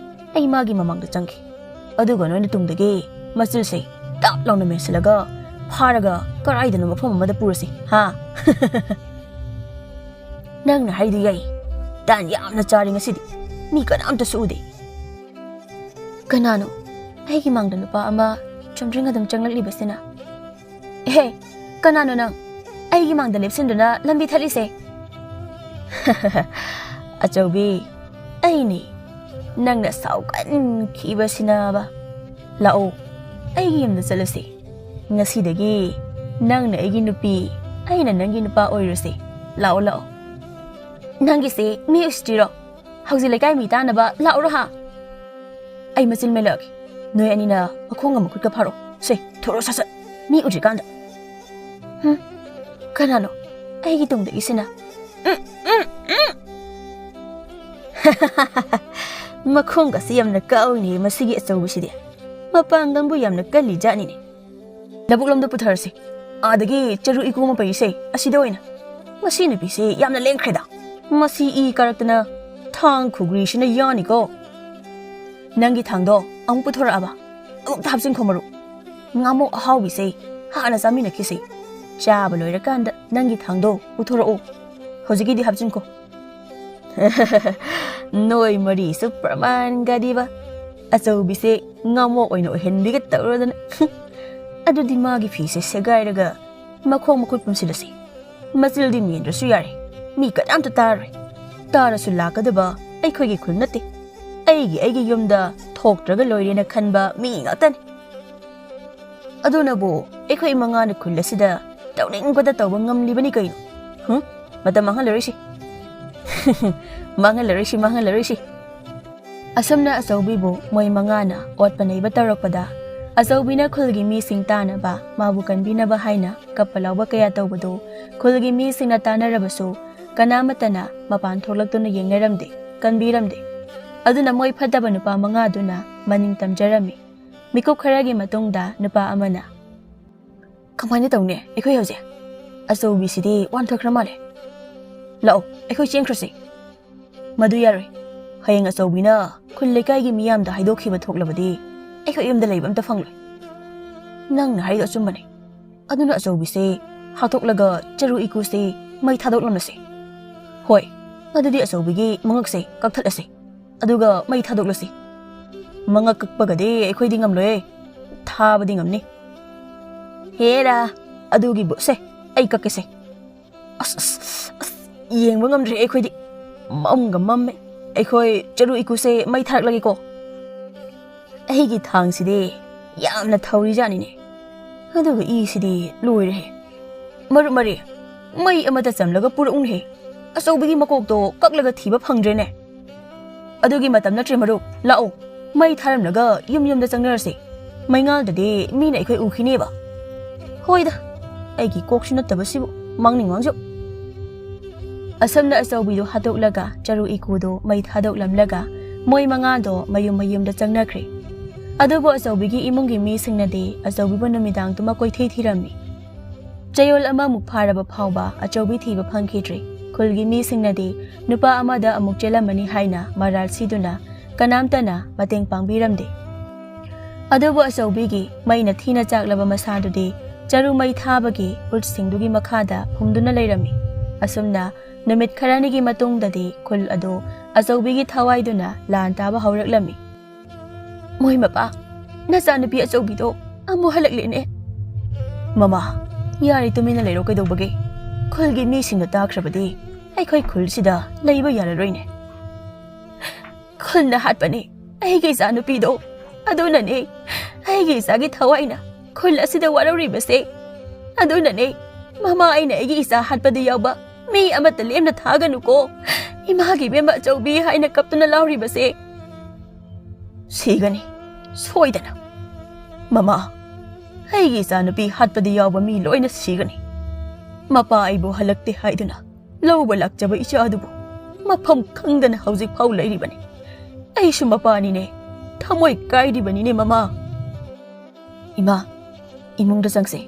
ꯑꯩ ꯃꯥꯒꯤ ꯃꯃꯥꯡꯗ ꯆꯪꯒꯦ꯫ ꯑꯗꯨꯒ ꯅꯣꯏꯅ ꯇꯨꯡꯗꯒꯤ ꯃꯆꯤꯜꯁꯦ ꯇꯞ ꯂꯥꯎꯅ ꯃꯦꯟꯁꯤꯜꯂꯒ ꯐꯥꯔꯒ ꯀꯔꯥꯏꯗꯅꯣ ꯃꯐꯝ ꯑꯃꯗ ꯄꯨꯔꯁꯤ, ꯍꯥ? ꯅꯪꯅ ꯍꯥꯏꯗꯨ ꯌꯥꯏ꯫ ꯇꯥꯟ ꯌꯥꯝꯅ ꯆꯥꯔꯦ ꯉꯁꯤꯗꯤ꯫ ꯃꯤ ꯀꯅꯥꯝꯇꯁꯨ ꯎꯗꯦ꯫ ꯀꯅꯥꯅꯣ ꯑꯩꯒꯤ ꯃꯥꯡꯗ ꯅꯨꯄꯥ ꯑꯃ ꯆꯨꯝꯗ꯭ꯔꯤꯡ ꯑꯗꯨꯝ ꯆꯪꯂꯛꯂꯤꯕꯁꯤꯅ? ꯑꯦꯍꯦ, ꯀꯅꯥꯅꯣ ꯅꯪ? ꯑꯩꯒꯤ ꯃꯥꯡꯗ ꯂꯦꯞꯁꯤꯟꯗꯨꯅ ꯂꯝꯕꯤ ꯊꯠꯂꯤꯁꯦ? ꯑꯆꯧꯕꯤ, ꯑꯩꯅꯤ꯫ ꯅꯪꯅ ꯁꯥꯎꯒꯟꯈꯤꯕꯁꯤꯅꯕ꯫ ꯂꯥꯛꯑꯣ, ꯑꯩꯒꯤ ꯌꯨꯝꯗ ꯆꯠꯂꯁꯤ꯫ ꯉꯁꯤꯗꯒꯤ ꯅꯪꯅ ꯑꯩꯒꯤ ꯅꯨꯄꯤ, ꯑꯩꯅ ꯅꯪꯒꯤ ꯅꯨꯄꯥ ꯑꯣꯏꯔꯁꯤ꯫ ꯂꯥꯛꯑꯣ, ꯂꯥꯛꯑꯣ꯫ ꯅꯪꯒꯤꯁꯤ ꯃꯤ ꯎꯁꯤꯠꯇ꯭ꯔꯤꯔꯣ? ꯍꯧꯖꯤꯛ ꯂꯩꯀꯥꯏ ꯃꯤ ꯇꯥꯅꯕ ꯂꯥꯛꯎꯔꯣ ꯍꯥ? ꯑꯩ ꯃꯆꯤꯟ ꯃꯦꯜꯂꯛꯑꯒꯦ꯫ ꯅꯣꯏ ꯑꯅꯤꯅ ꯃꯈꯣꯡꯒ ꯃꯈꯨꯠꯀ ꯐꯥꯔꯣ꯫ ꯁꯦ, ꯊꯣꯔꯛꯑꯣ ꯁꯠ ꯁꯠ꯫ ꯃꯤ ꯎꯗ꯭ꯔꯤꯀꯥꯟꯗ꯫ ꯍꯨꯝ, ꯀꯅꯥꯅꯣ ꯑꯩꯒꯤ ꯇꯨꯡꯗꯒꯤꯁꯤꯅ? ꯎꯝ, ꯎꯝ, ꯎꯝ꯫ ꯃꯈꯣꯡꯒꯁꯤ ꯌꯥꯝꯅ ꯀꯥꯎꯏꯅꯦ ꯃꯁꯤꯒꯤ ꯑꯆꯧꯕꯁꯤꯗꯤ꯫ ꯃꯄꯥꯡꯒꯜꯕꯨ ꯌꯥꯝꯅ ꯀꯜꯂꯤ ꯖꯥꯠꯅꯤꯅꯦ꯫ ꯂꯧꯕꯨꯛꯂꯣꯝꯗ ꯄꯨꯊꯔꯁꯤ꯫ ꯑꯥꯗꯒꯤ ꯆꯔꯨ ꯏꯀꯨ ꯑꯃ ꯄꯩꯁꯦ, ꯑꯁꯤꯗ ꯑꯣꯏꯅ꯫ ꯃꯁꯤ ꯅꯨꯄꯤꯁꯦ ꯌꯥꯝꯅ ꯂꯦꯡꯈ꯭ꯔꯦꯗ꯫ ꯃꯁꯤ ꯏ ꯀꯥꯔꯛꯇꯅ ꯊꯥꯡ ꯈꯨꯒ꯭ꯔꯤꯁꯤꯅ ꯌꯥꯅꯤꯀꯣ꯫ ꯅꯪꯒꯤ ꯊꯥꯡꯗꯣ ꯑꯃꯨꯛ ꯄꯨꯊꯣꯔꯛꯑꯕ? ꯑꯃꯨꯛꯇ ꯍꯥꯞꯆꯤꯟꯈꯣ ꯃꯔꯨꯞ꯫ ꯉꯥꯃꯣꯛ ꯑꯍꯥꯎꯕꯤꯁꯦ ꯍꯥꯟꯅ ꯆꯥꯃꯤꯟꯅꯈꯤꯁꯦ꯫ ꯆꯥꯕ ꯂꯣꯏꯔꯀꯥꯟꯗ ꯅꯪꯒꯤ ꯊꯥꯡꯗꯣ ꯄꯨꯊꯣꯔꯛꯑꯣ꯫ ꯍꯧꯖꯤꯛꯀꯤꯗꯤ ꯍꯥꯞꯆꯤꯟꯈꯣ꯫ ꯅꯣꯏ ꯃꯔꯤꯁꯨ ꯄ꯭ꯔꯃꯥꯟꯒꯗꯤꯕ꯫ ꯑꯆꯧꯕꯤꯁꯦ ꯉꯥꯃꯣꯛ ꯑꯣꯏꯅ ꯑꯣꯏꯍꯟꯕꯤꯒ ꯇꯧꯔꯗꯅ꯫ ꯑꯗꯨꯗꯤ ꯃꯥꯒꯤ ꯐꯤꯁꯦ ꯁꯦꯒꯥꯏꯔꯒ ꯃꯈꯣꯡ ꯃꯈꯨꯠ ꯄꯨꯟꯁꯤꯜꯂꯁꯤ꯫ ꯃꯆꯤꯜꯗꯤ ꯃꯦꯟꯗ꯭ꯔꯁꯨ ꯌꯥꯔꯦ, ꯃꯤ ꯀꯅꯥꯝꯇ ꯇꯥꯔꯣꯏ꯫ ꯇꯥꯔꯁꯨ ꯂꯥꯛꯀꯗꯕ ꯑꯩꯈꯣꯏꯒꯤ ꯈꯨꯜ ꯅꯠꯇꯦ꯫ ꯑꯩꯒꯤ ꯑꯩꯒꯤ ꯌꯨꯝꯗ ꯊꯣꯛꯇ꯭ꯔꯒ ꯂꯣꯏꯔꯦꯅ ꯈꯟꯕ ꯃꯤ ꯉꯥꯛꯇꯅꯤ꯫ ꯑꯗꯨꯅꯕꯨ ꯑꯩꯈꯣꯏ ꯃꯉꯥꯅ ꯈꯨꯜ ꯑꯁꯤꯗ ꯇꯧꯅꯤꯡꯕꯗ ꯇꯧꯕ ꯉꯝꯂꯤꯕꯅꯤ ꯀꯩꯅꯣ꯫ ꯍꯨꯝ? ꯃꯇꯝ ꯃꯥꯡꯍꯜꯂꯔꯣꯏꯁꯤ꯫ ꯃꯥꯡꯍꯜꯂꯔꯣꯏꯁꯤ, ꯃꯥꯡꯍꯜꯂꯔꯣꯏꯁꯤ꯫ ꯑꯁꯨꯝꯅ ꯑꯆꯧꯕꯤꯕꯨ ꯃꯣꯏ ꯃꯉꯥꯅ ꯑꯣꯠꯄ ꯅꯩꯕ ꯇꯧꯔꯛꯄꯗ, ꯑꯆꯧꯕꯤꯅ ꯈꯨꯜꯒꯤ ꯃꯤꯁꯤꯡ ꯇꯥꯅꯕ, ꯃꯥꯕꯨ ꯀꯟꯕꯤꯅꯕ ꯍꯥꯏꯅ ꯀꯞꯄ ꯂꯥꯎꯕ ꯀꯌꯥ ꯇꯧꯕꯗꯨ ꯈꯨꯜꯒꯤ ꯃꯤꯁꯤꯡꯅ ꯇꯥꯅꯔꯕꯁꯨ, ꯀꯅꯥꯃꯠꯇꯅ ꯃꯄꯥꯟ ꯊꯣꯛꯂꯛꯇꯨꯅ ꯌꯦꯡꯅꯔꯝꯗꯦ, ꯀꯟꯕꯤꯔꯝꯗꯦ꯫ ꯑꯗꯨꯅ ꯃꯣꯏ ꯐꯠꯇꯕ ꯅꯨꯄꯥ ꯃꯉꯥꯗꯨꯅ ꯃꯅꯤꯡ ꯇꯝꯖꯔꯝꯃꯤ꯫ ꯃꯤꯀꯨꯞ ꯈꯔꯒꯤ ꯃꯇꯨꯡꯗ ꯅꯨꯄꯥ ꯑꯃꯅ, "ꯀꯃꯥꯏꯅ ꯇꯧꯅꯤ ꯑꯩꯈꯣꯏ ꯍꯧꯖꯤꯛ? ꯑꯆꯧꯕꯤꯁꯤꯗꯤ ꯋꯥꯟꯊꯈ꯭ꯔ ꯃꯥꯜꯂꯦ꯫ ꯂꯥꯛꯑꯣ, ꯑꯩꯈꯣꯏ ꯆꯦꯟꯈ꯭ꯔꯁꯤ꯫" "ꯃꯗꯨ ꯌꯥꯔꯣꯏ꯫ ꯍꯌꯦꯡ ꯑꯆꯧꯕꯤꯅ ꯈꯨꯜ ꯂꯩꯀꯥꯏꯒꯤ ꯃꯤꯌꯥꯝꯗ ꯍꯥꯏꯗꯣꯛꯈꯤꯕ ꯊꯣꯛꯂꯕꯗꯤ ꯑꯩꯈꯣꯏ ꯌꯨꯝꯗ ꯂꯩꯕ ꯑꯝꯇ ꯐꯪꯂꯣꯏ꯫" "ꯅꯪꯅ ꯍꯥꯏꯗꯣ ꯑꯆꯨꯝꯕꯅꯤ꯫ ꯑꯗꯨꯅ ꯑꯆꯧꯕꯤꯁꯦ ꯍꯥꯠꯇꯣꯛꯂꯒ ꯆꯔꯨ ꯏꯀꯨꯁꯦ ꯃꯩ ꯊꯥꯗꯣꯛꯂꯝꯂꯁꯤ꯫ ꯍꯣꯏ, ꯑꯗꯨꯗꯤ ꯑꯆꯧꯕꯤꯒꯤ ꯃꯉꯛꯁꯦ ꯀꯛꯊꯠꯂꯁꯤ꯫ ꯑꯗꯨꯒ ꯃꯩ ꯊꯥꯗꯣꯛꯂꯁꯤ꯫ ꯃꯉꯛ ꯀꯛꯄꯒꯗꯤ ꯑꯩꯈꯣꯏꯗꯤ ꯉꯝꯂꯣꯏꯌꯦ꯫ ꯊꯥꯕꯗꯤ ꯉꯝꯅꯤ꯫" "ꯍꯦꯔꯥ, ꯑꯗꯨꯒꯤꯕꯨ, ꯁꯦ, ꯑꯩ ꯀꯛꯀꯦꯁꯦ꯫ ꯑꯁ, ꯑꯁ, ꯑꯁ, ꯌꯦꯡꯕ ꯉꯝꯗ꯭ꯔꯦ ꯑꯩꯈꯣꯏꯗꯤ꯫ ꯃꯝꯒ ꯃꯝꯃꯦ꯫ ꯑꯩꯈꯣꯏ ꯆꯔꯨ ꯏꯀꯨꯁꯦ ꯃꯩ ꯊꯥꯔꯛꯂꯒꯦꯀꯣ꯫" ꯑꯩꯒꯤ ꯊꯥꯡꯁꯤꯗꯤ ꯌꯥꯝꯅ ꯊꯧꯔꯤꯖꯥꯠꯅꯤꯅꯦ꯫ ꯑꯗꯨꯒ ꯏꯁꯤꯗꯤ ꯂꯣꯏꯔꯦꯍꯦ꯫ "ꯃꯔꯨꯞ ꯃꯔꯤ, ꯃꯩ ꯑꯃꯇ ꯆꯝꯂꯒ ꯄꯨꯔꯛꯎꯅꯦꯍꯦ꯫ ꯑꯆꯧꯕꯒꯤ ꯃꯀꯣꯛꯇꯣ ꯀꯛꯂꯒ ꯊꯤꯕ ꯐꯪꯗ꯭ꯔꯦꯅꯦ꯫ ꯑꯗꯨꯒꯤ ꯃꯇꯝ ꯅꯠꯇ꯭ꯔꯦ ꯃꯔꯨꯞ, ꯂꯥꯛꯑꯣ, ꯃꯩ ꯊꯥꯔꯝꯂꯒ ꯌꯨꯝ ꯌꯨꯝꯗ ꯆꯪꯅꯔꯁꯦ꯫ ꯃꯩꯉꯥꯜꯗꯗꯤ ꯃꯤꯅ ꯑꯩꯈꯣꯏ ꯎꯈꯤꯅꯦꯕ꯫" ꯍꯣꯏꯗ, ꯑꯩꯒꯤ ꯀꯣꯛꯁꯨ ꯅꯠꯇꯕꯁꯤꯕꯨ, ꯃꯥꯡꯅꯤꯡ ꯃꯥꯡꯖꯧ꯫ ꯑꯁꯨꯝꯅ ꯑꯆꯧꯕꯤꯗꯨ ꯍꯥꯠꯇꯣꯛꯂꯒ ꯆꯔꯨ ꯏꯀꯨꯗꯨ ꯃꯩ ꯊꯥꯗꯣꯛꯂꯝꯂꯒ ꯃꯣꯏ ꯃꯉꯥꯗꯣ ꯃꯌꯨꯝ ꯃꯌꯨꯝꯗ ꯆꯪꯅꯈ꯭ꯔꯦ꯫ ꯑꯗꯨꯕꯨ ꯑꯆꯧꯕꯤꯒꯤ ꯏꯃꯨꯡꯒꯤ ꯃꯤꯁꯤꯡꯅꯗꯤ ꯑꯆꯧꯕꯤꯕꯨ ꯅꯨꯃꯤꯗꯥꯡꯗꯨꯃ ꯀꯣꯏꯊꯤ ꯊꯤꯔꯝꯃꯤ꯫ ꯆꯌꯣꯜ ꯑꯃꯃꯨꯛ ꯐꯥꯔꯕ ꯐꯥꯎꯕ ꯑꯆꯧꯕꯤ ꯊꯤꯕ ꯐꯪꯈꯤꯗ꯭ꯔꯤ꯫ ꯈꯨꯜꯒꯤ ꯃꯤꯁꯤꯡꯅꯗꯤ ꯅꯨꯄꯥ ꯑꯃꯗ ꯑꯃꯨꯛ ꯆꯦꯜꯂꯝꯃꯅꯤ ꯍꯥꯏꯅ ꯃꯔꯥꯜ ꯁꯤꯗꯨꯅ ꯀꯅꯥꯝꯇꯅ ꯃꯇꯦꯡ ꯄꯥꯡꯕꯤꯔꯝꯗꯦ꯫ ꯑꯗꯨꯕꯨ ꯑꯆꯧꯕꯤꯒꯤ ꯃꯩꯅ ꯊꯤꯅ ꯆꯥꯛꯂꯕ ꯃꯁꯥꯗꯨꯗꯤ ꯆꯔꯨ ꯃꯩ ꯊꯥꯕꯒꯤ ꯎꯠꯁꯤꯡꯗꯨꯒꯤ ꯃꯈꯥꯗ ꯐꯨꯝꯗꯨꯅ ꯂꯩꯔꯝꯃꯤ꯫ ꯑꯁꯨꯝꯅ ꯅꯨꯃꯤꯠ ꯈꯔꯅꯤꯒꯤ ꯃꯇꯨꯡꯗꯗꯤ ꯈꯨꯜ ꯑꯗꯨ ꯑꯆꯧꯕꯤꯒꯤ ꯊꯋꯥꯏꯗꯨꯅ ꯂꯥꯟ ꯇꯥꯕ ꯍꯧꯔꯛꯂꯝꯃꯤ꯫ "ꯃꯣꯏ ꯃꯄꯥ, ꯅꯆꯥꯅꯨꯄꯤ ꯑꯆꯧꯕꯤꯗꯣ ꯑꯃꯨꯛ ꯍꯜꯂꯛꯂꯦꯅꯦ꯫" "ꯃꯃꯥ, ꯌꯥꯔꯦ, ꯇꯨꯃꯤꯟꯅ ꯂꯩꯔꯣ, ꯀꯩꯗꯧꯕꯒꯦ? ꯈꯨꯜꯒꯤ ꯃꯤꯁꯤꯡꯅ ꯇꯥꯈ꯭ꯔꯕꯗꯤ ꯑꯩꯈꯣꯏ ꯈꯨꯜꯁꯤꯗ ꯂꯩꯕ ꯌꯥꯔꯔꯣꯏꯅꯦ꯫" ꯈꯨꯜꯅ ꯍꯥꯠꯄꯅꯦ ꯑꯩꯒꯤ ꯏꯆꯥꯅꯨꯄꯤꯗꯣ꯫ ꯑꯗꯨꯅꯅꯦ ꯑꯩꯒꯤ ꯏꯆꯥꯒꯤ ꯊꯋꯥꯏꯅ ꯈꯨꯜ ꯑꯁꯤꯗ ꯋꯥꯔꯧꯔꯤꯕꯁꯦ꯫ ꯑꯗꯨꯅꯅꯦ ꯃꯃꯥ, ꯑꯩꯅ ꯑꯩꯒꯤ ꯏꯆꯥ ꯍꯥꯠꯄꯗ ꯌꯥꯎꯕ ꯃꯤ ꯑꯃꯠꯇ ꯂꯦꯝꯅ ꯊꯥꯒꯅꯨꯀꯣ, ꯏꯃꯥꯒꯤ ꯏꯕꯦꯝꯃ ꯑꯆꯧꯕꯤ ꯍꯥꯏꯅ ꯀꯞꯇꯨꯅ ꯂꯥꯎꯔꯤꯕꯁꯦ꯫ ꯁꯤꯒꯅꯤ ꯁꯣꯏꯗꯅ꯫ ꯃꯃꯥ, ꯑꯩꯒꯤ ꯏꯆꯥꯅꯨꯄꯤ ꯍꯥꯠꯄꯗ ꯌꯥꯎꯕ ꯃꯤ ꯂꯣꯏꯅ ꯁꯤꯒꯅꯤ꯫ ꯃꯄꯥ ꯑꯩꯕꯨ ꯍꯜꯂꯛꯇꯦ ꯍꯥꯏꯗꯨꯅ ꯂꯧꯕ ꯂꯥꯛꯆꯕ ꯏꯆꯥ ꯑꯗꯨꯕꯨ ꯃꯐꯝ ꯈꯪꯗꯅ ꯍꯧꯖꯤꯛ ꯐꯥꯎ ꯂꯩꯔꯤꯕꯅꯤ꯫ ꯑꯩꯁꯨ ꯃꯄꯥꯅꯤꯅꯦ, ꯊꯃꯣꯏ ꯀꯥꯏꯔꯤꯕꯅꯤꯅꯦ ꯃꯃꯥ꯫ ꯏꯃꯥ, ꯏꯃꯨꯡꯗ ꯆꯪꯁꯦ꯫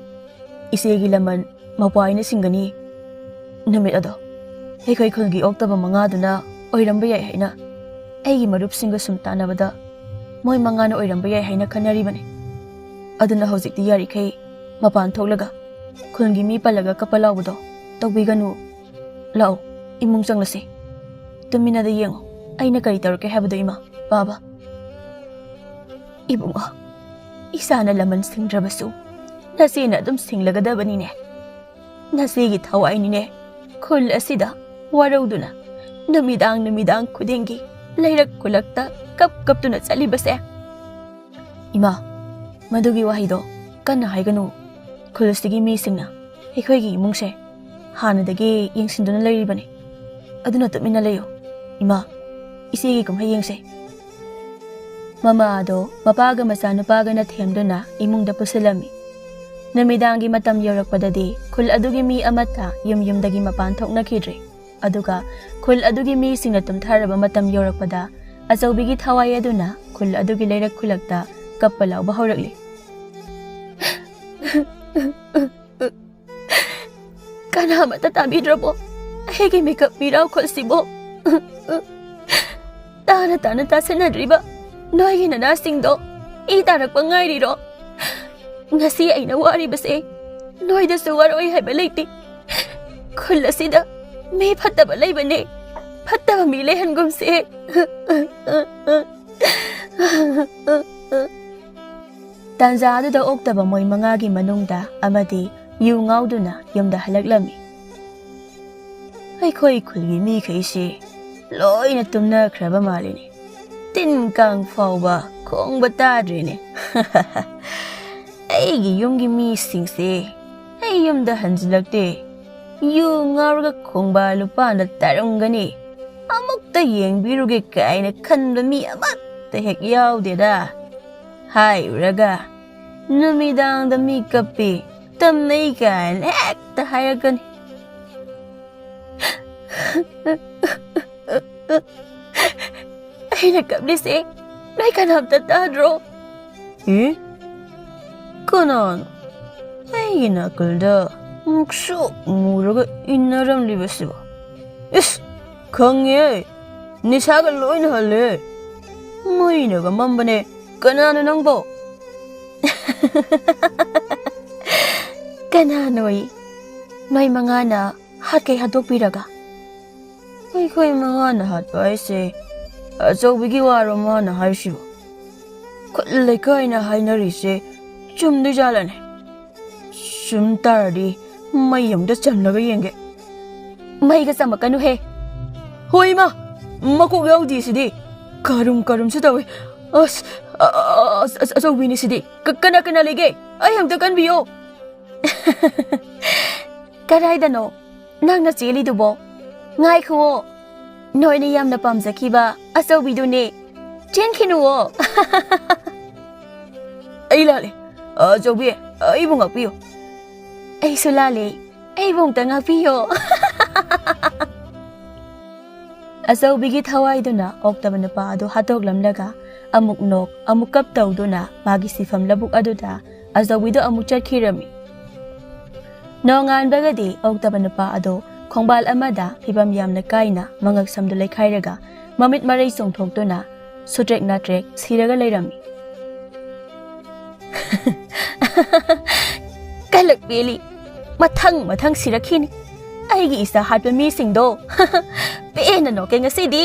ꯏꯆꯦꯒꯤ ꯂꯃꯟ ꯃꯄꯥꯏꯅ ꯁꯤꯡꯒꯅꯤ꯫ ꯅꯨꯃꯤꯠ ꯑꯗꯣ ꯑꯩꯈꯣꯏ ꯈꯨꯜꯒꯤ ꯑꯣꯛꯇꯕ ꯃꯉꯥꯗꯨꯅ ꯑꯣꯏꯔꯝꯕ ꯌꯥꯏ ꯍꯥꯏꯅ ꯑꯩꯒꯤ ꯃꯔꯨꯞꯁꯤꯡꯒ ꯁꯨꯝ ꯇꯥꯟꯅꯕꯗ ꯃꯣꯏ ꯃꯉꯥꯅ ꯑꯣꯏꯔꯝꯕ ꯌꯥꯏ ꯍꯥꯏꯅ ꯈꯟꯅꯔꯤꯕꯅꯤ꯫ ꯑꯗꯨꯅ ꯍꯧꯖꯤꯛꯇꯤ ꯌꯥꯔꯤꯈꯩ ꯃꯄꯥꯟ ꯊꯣꯛꯂꯒ ꯈꯨꯜꯒꯤ ꯃꯤ ꯄꯜꯂꯒ ꯀꯞꯄ ꯂꯥꯎꯕꯗꯣ ꯇꯧꯕꯤꯒꯅꯨ꯫ ꯂꯥꯛꯑꯣ, ꯏꯃꯨꯡ ꯆꯪꯂꯁꯤ꯫ ꯇꯨꯃꯤꯟꯅꯗ ꯌꯦꯡꯉꯣ, ꯑꯩꯅ ꯀꯔꯤ ꯇꯧꯔꯛꯀꯦ ꯍꯥꯏꯕꯗꯣ, ꯏꯃꯥ, ꯕꯥꯕꯥ꯫ ꯏꯕꯨꯡꯉꯣ, ꯏꯆꯥꯅ ꯂꯃꯟ ꯁꯤꯡꯗ꯭ꯔꯕꯁꯨ ꯅꯆꯦꯅ ꯑꯗꯨꯝ ꯁꯤꯡꯂꯒꯗꯕꯅꯤꯅꯦ꯫ ꯅꯆꯦꯒꯤ ꯊꯋꯥꯏꯅꯤꯅꯦ ꯈꯨꯜ ꯑꯁꯤꯗ ꯋꯥꯔꯧꯗꯨꯅ ꯅꯨꯃꯤꯗꯥꯡ ꯅꯨꯃꯤꯗꯥꯡ ꯈꯨꯗꯤꯡꯒꯤ ꯂꯩꯔꯛ ꯈꯨꯂꯛꯇ ꯀꯞ ꯀꯞꯇꯨꯅ ꯆꯠꯂꯤꯕꯁꯦ꯫ ꯏꯃꯥ, ꯃꯗꯨꯒꯤ ꯋꯥꯍꯩꯗꯣ ꯀꯟꯅ ꯍꯥꯏꯒꯅꯨ꯫ ꯈꯨꯜ ꯑꯁꯤꯒꯤ ꯃꯤꯁꯤꯡꯅ ꯑꯩꯈꯣꯏꯒꯤ ꯏꯃꯨꯡꯁꯦ ꯍꯥꯟꯅꯗꯒꯤ ꯌꯦꯡꯁꯤꯟꯗꯨꯅ ꯂꯩꯔꯤꯕꯅꯤ꯫ ꯑꯗꯨꯅ ꯇꯨꯃꯤꯟꯅ ꯂꯩꯌꯨ꯫ ꯏꯃꯥ, ꯏꯆꯦꯒꯤ ꯀꯨꯝꯍꯩ ꯌꯦꯡꯁꯦ꯫ ꯃꯃꯥ ꯑꯗꯣ ꯃꯄꯥꯒ ꯃꯆꯥꯅꯨꯄꯥꯒꯅ ꯊꯦꯝꯗꯨꯅ ꯏꯃꯨꯡꯗ ꯄꯨꯁꯤꯜꯂꯝꯃꯤ꯫ ꯅꯨꯃꯤꯗꯥꯡꯒꯤ ꯃꯇꯝ ꯌꯧꯔꯛꯄꯗꯗꯤ ꯈꯨꯜ ꯑꯗꯨꯒꯤ ꯃꯤ ꯑꯃꯠꯇ ꯌꯨꯝ ꯌꯨꯝꯗꯒꯤ ꯃꯄꯥꯟ ꯊꯣꯛꯅꯈꯤꯗ꯭ꯔꯦ꯫ ꯑꯗꯨꯒ ꯈꯨꯜ ꯑꯗꯨꯒꯤ ꯃꯤꯁꯤꯡꯅ ꯇꯨꯝꯊꯔꯕ ꯃꯇꯝ ꯌꯧꯔꯛꯄꯗ ꯑꯆꯧꯕꯤꯒꯤ ꯊꯋꯥꯏ ꯑꯗꯨꯅ ꯈꯨꯜ ꯑꯗꯨꯒꯤ ꯂꯩꯔꯛ ꯈꯨꯂꯛꯇ ꯀꯞꯄ ꯂꯥꯎꯕ ꯍꯧꯔꯛꯂꯤ꯫ ꯀꯅꯥꯃꯠꯇ ꯇꯥꯕꯤꯗ꯭ꯔꯕꯣ ꯑꯩꯒꯤ ꯃꯤꯀꯞ ꯃꯤꯔꯥꯎꯈꯣꯜꯁꯤꯕꯣ? ꯇꯥꯅ ꯇꯥꯅ ꯇꯥꯁꯟꯅꯗ꯭ꯔꯤꯕ ꯅꯣꯏꯒꯤ ꯅꯅꯥꯁꯤꯡꯗꯣ ꯏ ꯇꯥꯔꯛꯄ ꯉꯥꯏꯔꯤꯔꯣ? ꯉꯁꯤ ꯑꯩꯅ ꯋꯥꯔꯤꯕꯁꯦ ꯅꯣꯏꯗꯁꯨ ꯋꯥꯔꯣꯏ ꯍꯥꯏꯕ ꯂꯩꯇꯦ꯫ ꯈꯨꯜ ꯑꯁꯤꯗ ꯃꯤ ꯐꯠꯇꯕ ꯂꯩꯕꯅꯦ, ꯐꯠꯇꯕ ꯃꯤ ꯂꯩꯍꯟꯒꯨꯝꯁꯦ꯫ ꯇꯥꯟꯖꯥ ꯑꯗꯨꯗ ꯑꯣꯛꯇꯕ ꯃꯣꯏ ꯃꯉꯥꯒꯤ ꯃꯅꯨꯡꯗ ꯑꯃꯗꯤ ꯌꯨ ꯉꯥꯎꯗꯨꯅ ꯌꯨꯝꯗ ꯍꯜꯂꯛꯂꯝꯃꯤ꯫ ꯑꯩꯈꯣꯏ ꯈꯨꯜꯒꯤ ꯃꯤꯈꯩꯁꯤ ꯂꯣꯏꯅ ꯇꯨꯝꯅꯈ꯭ꯔꯕ ꯃꯥꯜꯂꯤꯅꯦ꯫ ꯇꯤꯟ ꯀꯥꯡ ꯐꯥꯎꯕ ꯈꯣꯡꯕ ꯇꯥꯗ꯭ꯔꯦꯅꯦ꯫ ꯑꯩꯒꯤ ꯌꯨꯝꯒꯤ ꯃꯤꯁꯤꯡꯁꯦ ꯑꯩ ꯌꯨꯝꯗ ꯍꯟꯖꯤꯜꯂꯛꯇꯦ꯫ ꯌꯨ ꯉꯥꯎꯔꯒ ꯈꯣꯡꯕꯥꯜ ꯂꯨꯄꯥꯟꯗ ꯇꯥꯔꯝꯒꯅꯤ꯫ ꯑꯃꯨꯛꯇ ꯌꯦꯡꯕꯤꯔꯨꯒꯦ ꯀꯥꯏꯅ ꯈꯟꯕ ꯃꯤ ꯑꯃꯠꯇ ꯍꯦꯛ ꯌꯥꯎꯗꯦꯗ꯫ ꯍꯥꯏꯔꯨꯔꯒ ꯅꯨꯃꯤꯗꯥꯡꯗ ꯃꯤ ꯀꯞꯄꯤ, ꯇꯝꯅꯩ ꯀꯥꯏꯅ ꯍꯦꯛꯇ ꯍꯥꯏꯔꯛꯀꯅꯤ꯫ ꯑꯩꯅ ꯀꯞꯂꯤꯁꯦ ꯅꯣꯏ ꯀꯅꯥꯝꯇ ꯇꯥꯗ꯭ꯔꯣ? ꯑꯦ? ꯀꯅꯥꯅꯣ ꯑꯩꯒꯤ ꯅꯥꯀꯜꯗ ꯃꯨꯛꯁꯨꯛ ꯃꯨꯔꯒ ꯏꯟꯅꯔꯝꯂꯤꯕꯁꯤꯕꯣ? ꯏꯁ! ꯈꯪꯉꯦ꯫ ꯅꯤꯁꯥꯒ ꯂꯣꯏꯅ ꯍꯜꯂꯦ꯫ ꯃꯩꯅꯒ ꯃꯝꯕꯅꯦ꯫ ꯀꯅꯥꯅꯣ ꯅꯪꯕꯣ? ꯀꯅꯥꯅꯣꯌꯦ? ꯅꯣꯏ ꯃꯉꯥꯅ ꯍꯥꯠꯀꯩ ꯍꯥꯠꯇꯣꯛꯄꯤꯔꯒ? ꯑꯩꯈꯣꯏ ꯃꯉꯥꯅ ꯍꯥꯠꯄ ꯍꯥꯏꯁꯦ ꯑꯆꯧꯕꯤꯒꯤ ꯋꯥꯔꯣ ꯃꯥꯅ ꯍꯥꯏꯁꯤꯕꯣ? ꯈꯨꯜ ꯂꯩꯀꯥꯏꯅ ꯍꯥꯏꯅꯔꯤꯁꯦ ꯆꯨꯝꯗꯣꯏꯖꯥꯠꯂꯅꯦ? ꯆꯨꯝ ꯇꯥꯔꯗꯤ ꯃꯩ ꯑꯃꯨꯛꯇ ꯆꯝꯂꯒ ꯌꯦꯡꯒꯦ꯫ ꯃꯩꯒ ꯆꯝꯃꯛꯀꯅꯨꯍꯦ꯫ ꯍꯣꯏ ꯏꯃꯥ, ꯃꯀꯣꯛ ꯌꯥꯎꯗꯦ ꯁꯤꯗꯤ꯫ ꯀꯔꯨꯝ ꯀꯔꯨꯝꯁꯨ ꯇꯧꯏ꯫ ꯑꯁ, ꯑ-, ꯑ-, ꯑ-, ꯑꯆꯧꯕꯤꯅꯤ ꯁꯤꯗꯤ꯫ ꯀ-, ꯀꯅꯥ ꯀꯅꯥ ꯂꯩꯒꯦ? ꯑꯩ ꯑꯝꯇ ꯀꯟꯕꯤꯌꯣ꯫ ꯀꯗꯥꯏꯗꯅꯣ ꯅꯪꯅ ꯆꯦꯜꯂꯤꯗꯨꯕꯣ? ꯉꯥꯏꯈꯨꯑꯣ, ꯅꯣꯏꯅ ꯌꯥꯝꯅ ꯄꯥꯝꯖꯈꯤꯕ ꯑꯆꯧꯕꯤꯗꯨꯅꯦ꯫ ꯆꯦꯟꯈꯤꯅꯨꯑꯣ꯫ ꯑꯩ ꯂꯥꯜꯂꯦ꯫ ꯑꯆꯧꯕꯤ, ꯑꯩꯕꯨ ꯉꯥꯛꯄꯤꯌꯨ꯫ ꯑꯩꯁꯨ ꯂꯥꯜꯂꯦ꯫ ꯑꯩꯕꯨ ꯑꯝꯇ ꯉꯥꯛꯄꯤꯌꯣ꯫ ꯑꯆꯧꯕꯤꯒꯤ ꯊꯋꯥꯏꯗꯨꯅ ꯑꯣꯛꯇꯕ ꯅꯨꯄꯥ ꯑꯗꯨ ꯍꯥꯠꯇꯣꯛꯂꯝꯂꯒ ꯑꯃꯨꯛ ꯅꯣꯛ, ꯑꯃꯨꯛ ꯀꯞ ꯇꯧꯗꯨꯅ ꯃꯥꯒꯤ ꯁꯤꯐꯝ ꯂꯧꯕꯨꯛ ꯑꯗꯨꯗ ꯑꯆꯧꯕꯤꯗꯨ ꯑꯃꯨꯛ ꯆꯠꯈꯤꯔꯝꯃꯤ꯫ ꯅꯣꯡꯉꯥꯟꯕꯒꯗꯤ ꯑꯣꯛꯇꯕ ꯅꯨꯄꯥ ꯑꯗꯨ ꯈꯣꯡꯕꯥꯜ ꯑꯃꯗ ꯐꯤꯕꯝ ꯌꯥꯝꯅ ꯀꯥꯏꯅ ꯃꯉꯛ ꯁꯝꯗꯨ ꯂꯩꯈꯥꯏꯔꯒ ꯃꯃꯤꯠ ꯃꯔꯩ ꯆꯣꯡꯊꯣꯛꯇꯨꯅ ꯁꯨꯇ꯭ꯔꯦꯛ ꯅꯥꯇ꯭ꯔꯦꯛ ꯁꯤꯔꯒ ꯂꯩꯔꯝꯃꯤ꯫ ꯀꯂꯛ ꯄꯦꯜꯂꯤ꯫ ꯃꯊꯪ ꯃꯊꯪ ꯁꯤꯔꯛꯈꯤꯅꯤ꯫ ꯑꯩꯒꯤ ꯏꯆꯥ ꯍꯥꯠꯄ ꯃꯤꯁꯤꯡꯗꯣ꯫ ꯄꯦꯟꯅ ꯅꯣꯛꯀꯦ ꯉꯁꯤꯗꯤ꯫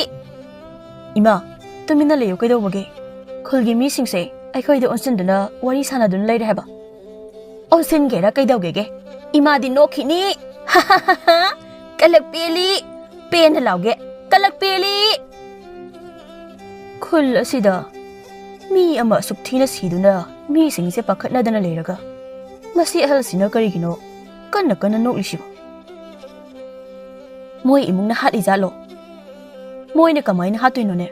ꯏꯃꯥ, ꯇꯨꯃꯤꯟꯅ ꯂꯩꯌꯨ ꯀꯩꯗꯧꯕꯒꯦ? ꯈꯨꯜꯒꯤ ꯃꯤꯁꯤꯡꯁꯦ ꯑꯩꯈꯣꯏꯗ ꯑꯣꯟꯁꯤꯟꯗꯨꯅ ꯋꯥꯔꯤ ꯁꯥꯟꯅꯗꯨꯅ ꯂꯩꯔꯦ ꯍꯥꯏꯕ꯫ ꯑꯣꯟꯁꯤꯟꯒꯦꯔꯥ ꯀꯩꯗꯧꯒꯦꯒꯦ? ꯏꯃꯥꯗꯤ ꯅꯣꯛꯈꯤꯅꯤ꯫ ꯀꯂꯛ ꯄꯦꯜꯂꯤ꯫ ꯄꯦꯟꯅ ꯂꯥꯎꯒꯦ꯫ ꯀꯂꯛ ꯄꯦꯜꯂꯤ꯫ ꯈꯨꯜ ꯑꯁꯤꯗ ꯃꯤ ꯑꯃ ꯑꯁꯨꯛ ꯊꯤꯅ ꯁꯤꯗꯨꯅ ꯃꯤꯁꯤꯡꯁꯦ ꯄꯥꯈꯠꯅꯗꯅ ꯂꯩꯔꯒ, ꯃꯁꯤ ꯑꯍꯜꯁꯤꯅ ꯀꯔꯤꯒꯤꯅꯣ ꯀꯟꯅ ꯀꯟꯅ ꯅꯣꯛꯂꯤꯁꯤꯕꯣ? ꯃꯣꯏ ꯏꯃꯨꯡꯅ ꯍꯥꯠꯂꯤꯖꯥꯠꯂꯣ? ꯃꯣꯏꯅ ꯀꯃꯥꯏꯅ ꯍꯥꯠꯇꯣꯏꯅꯣꯅꯦ?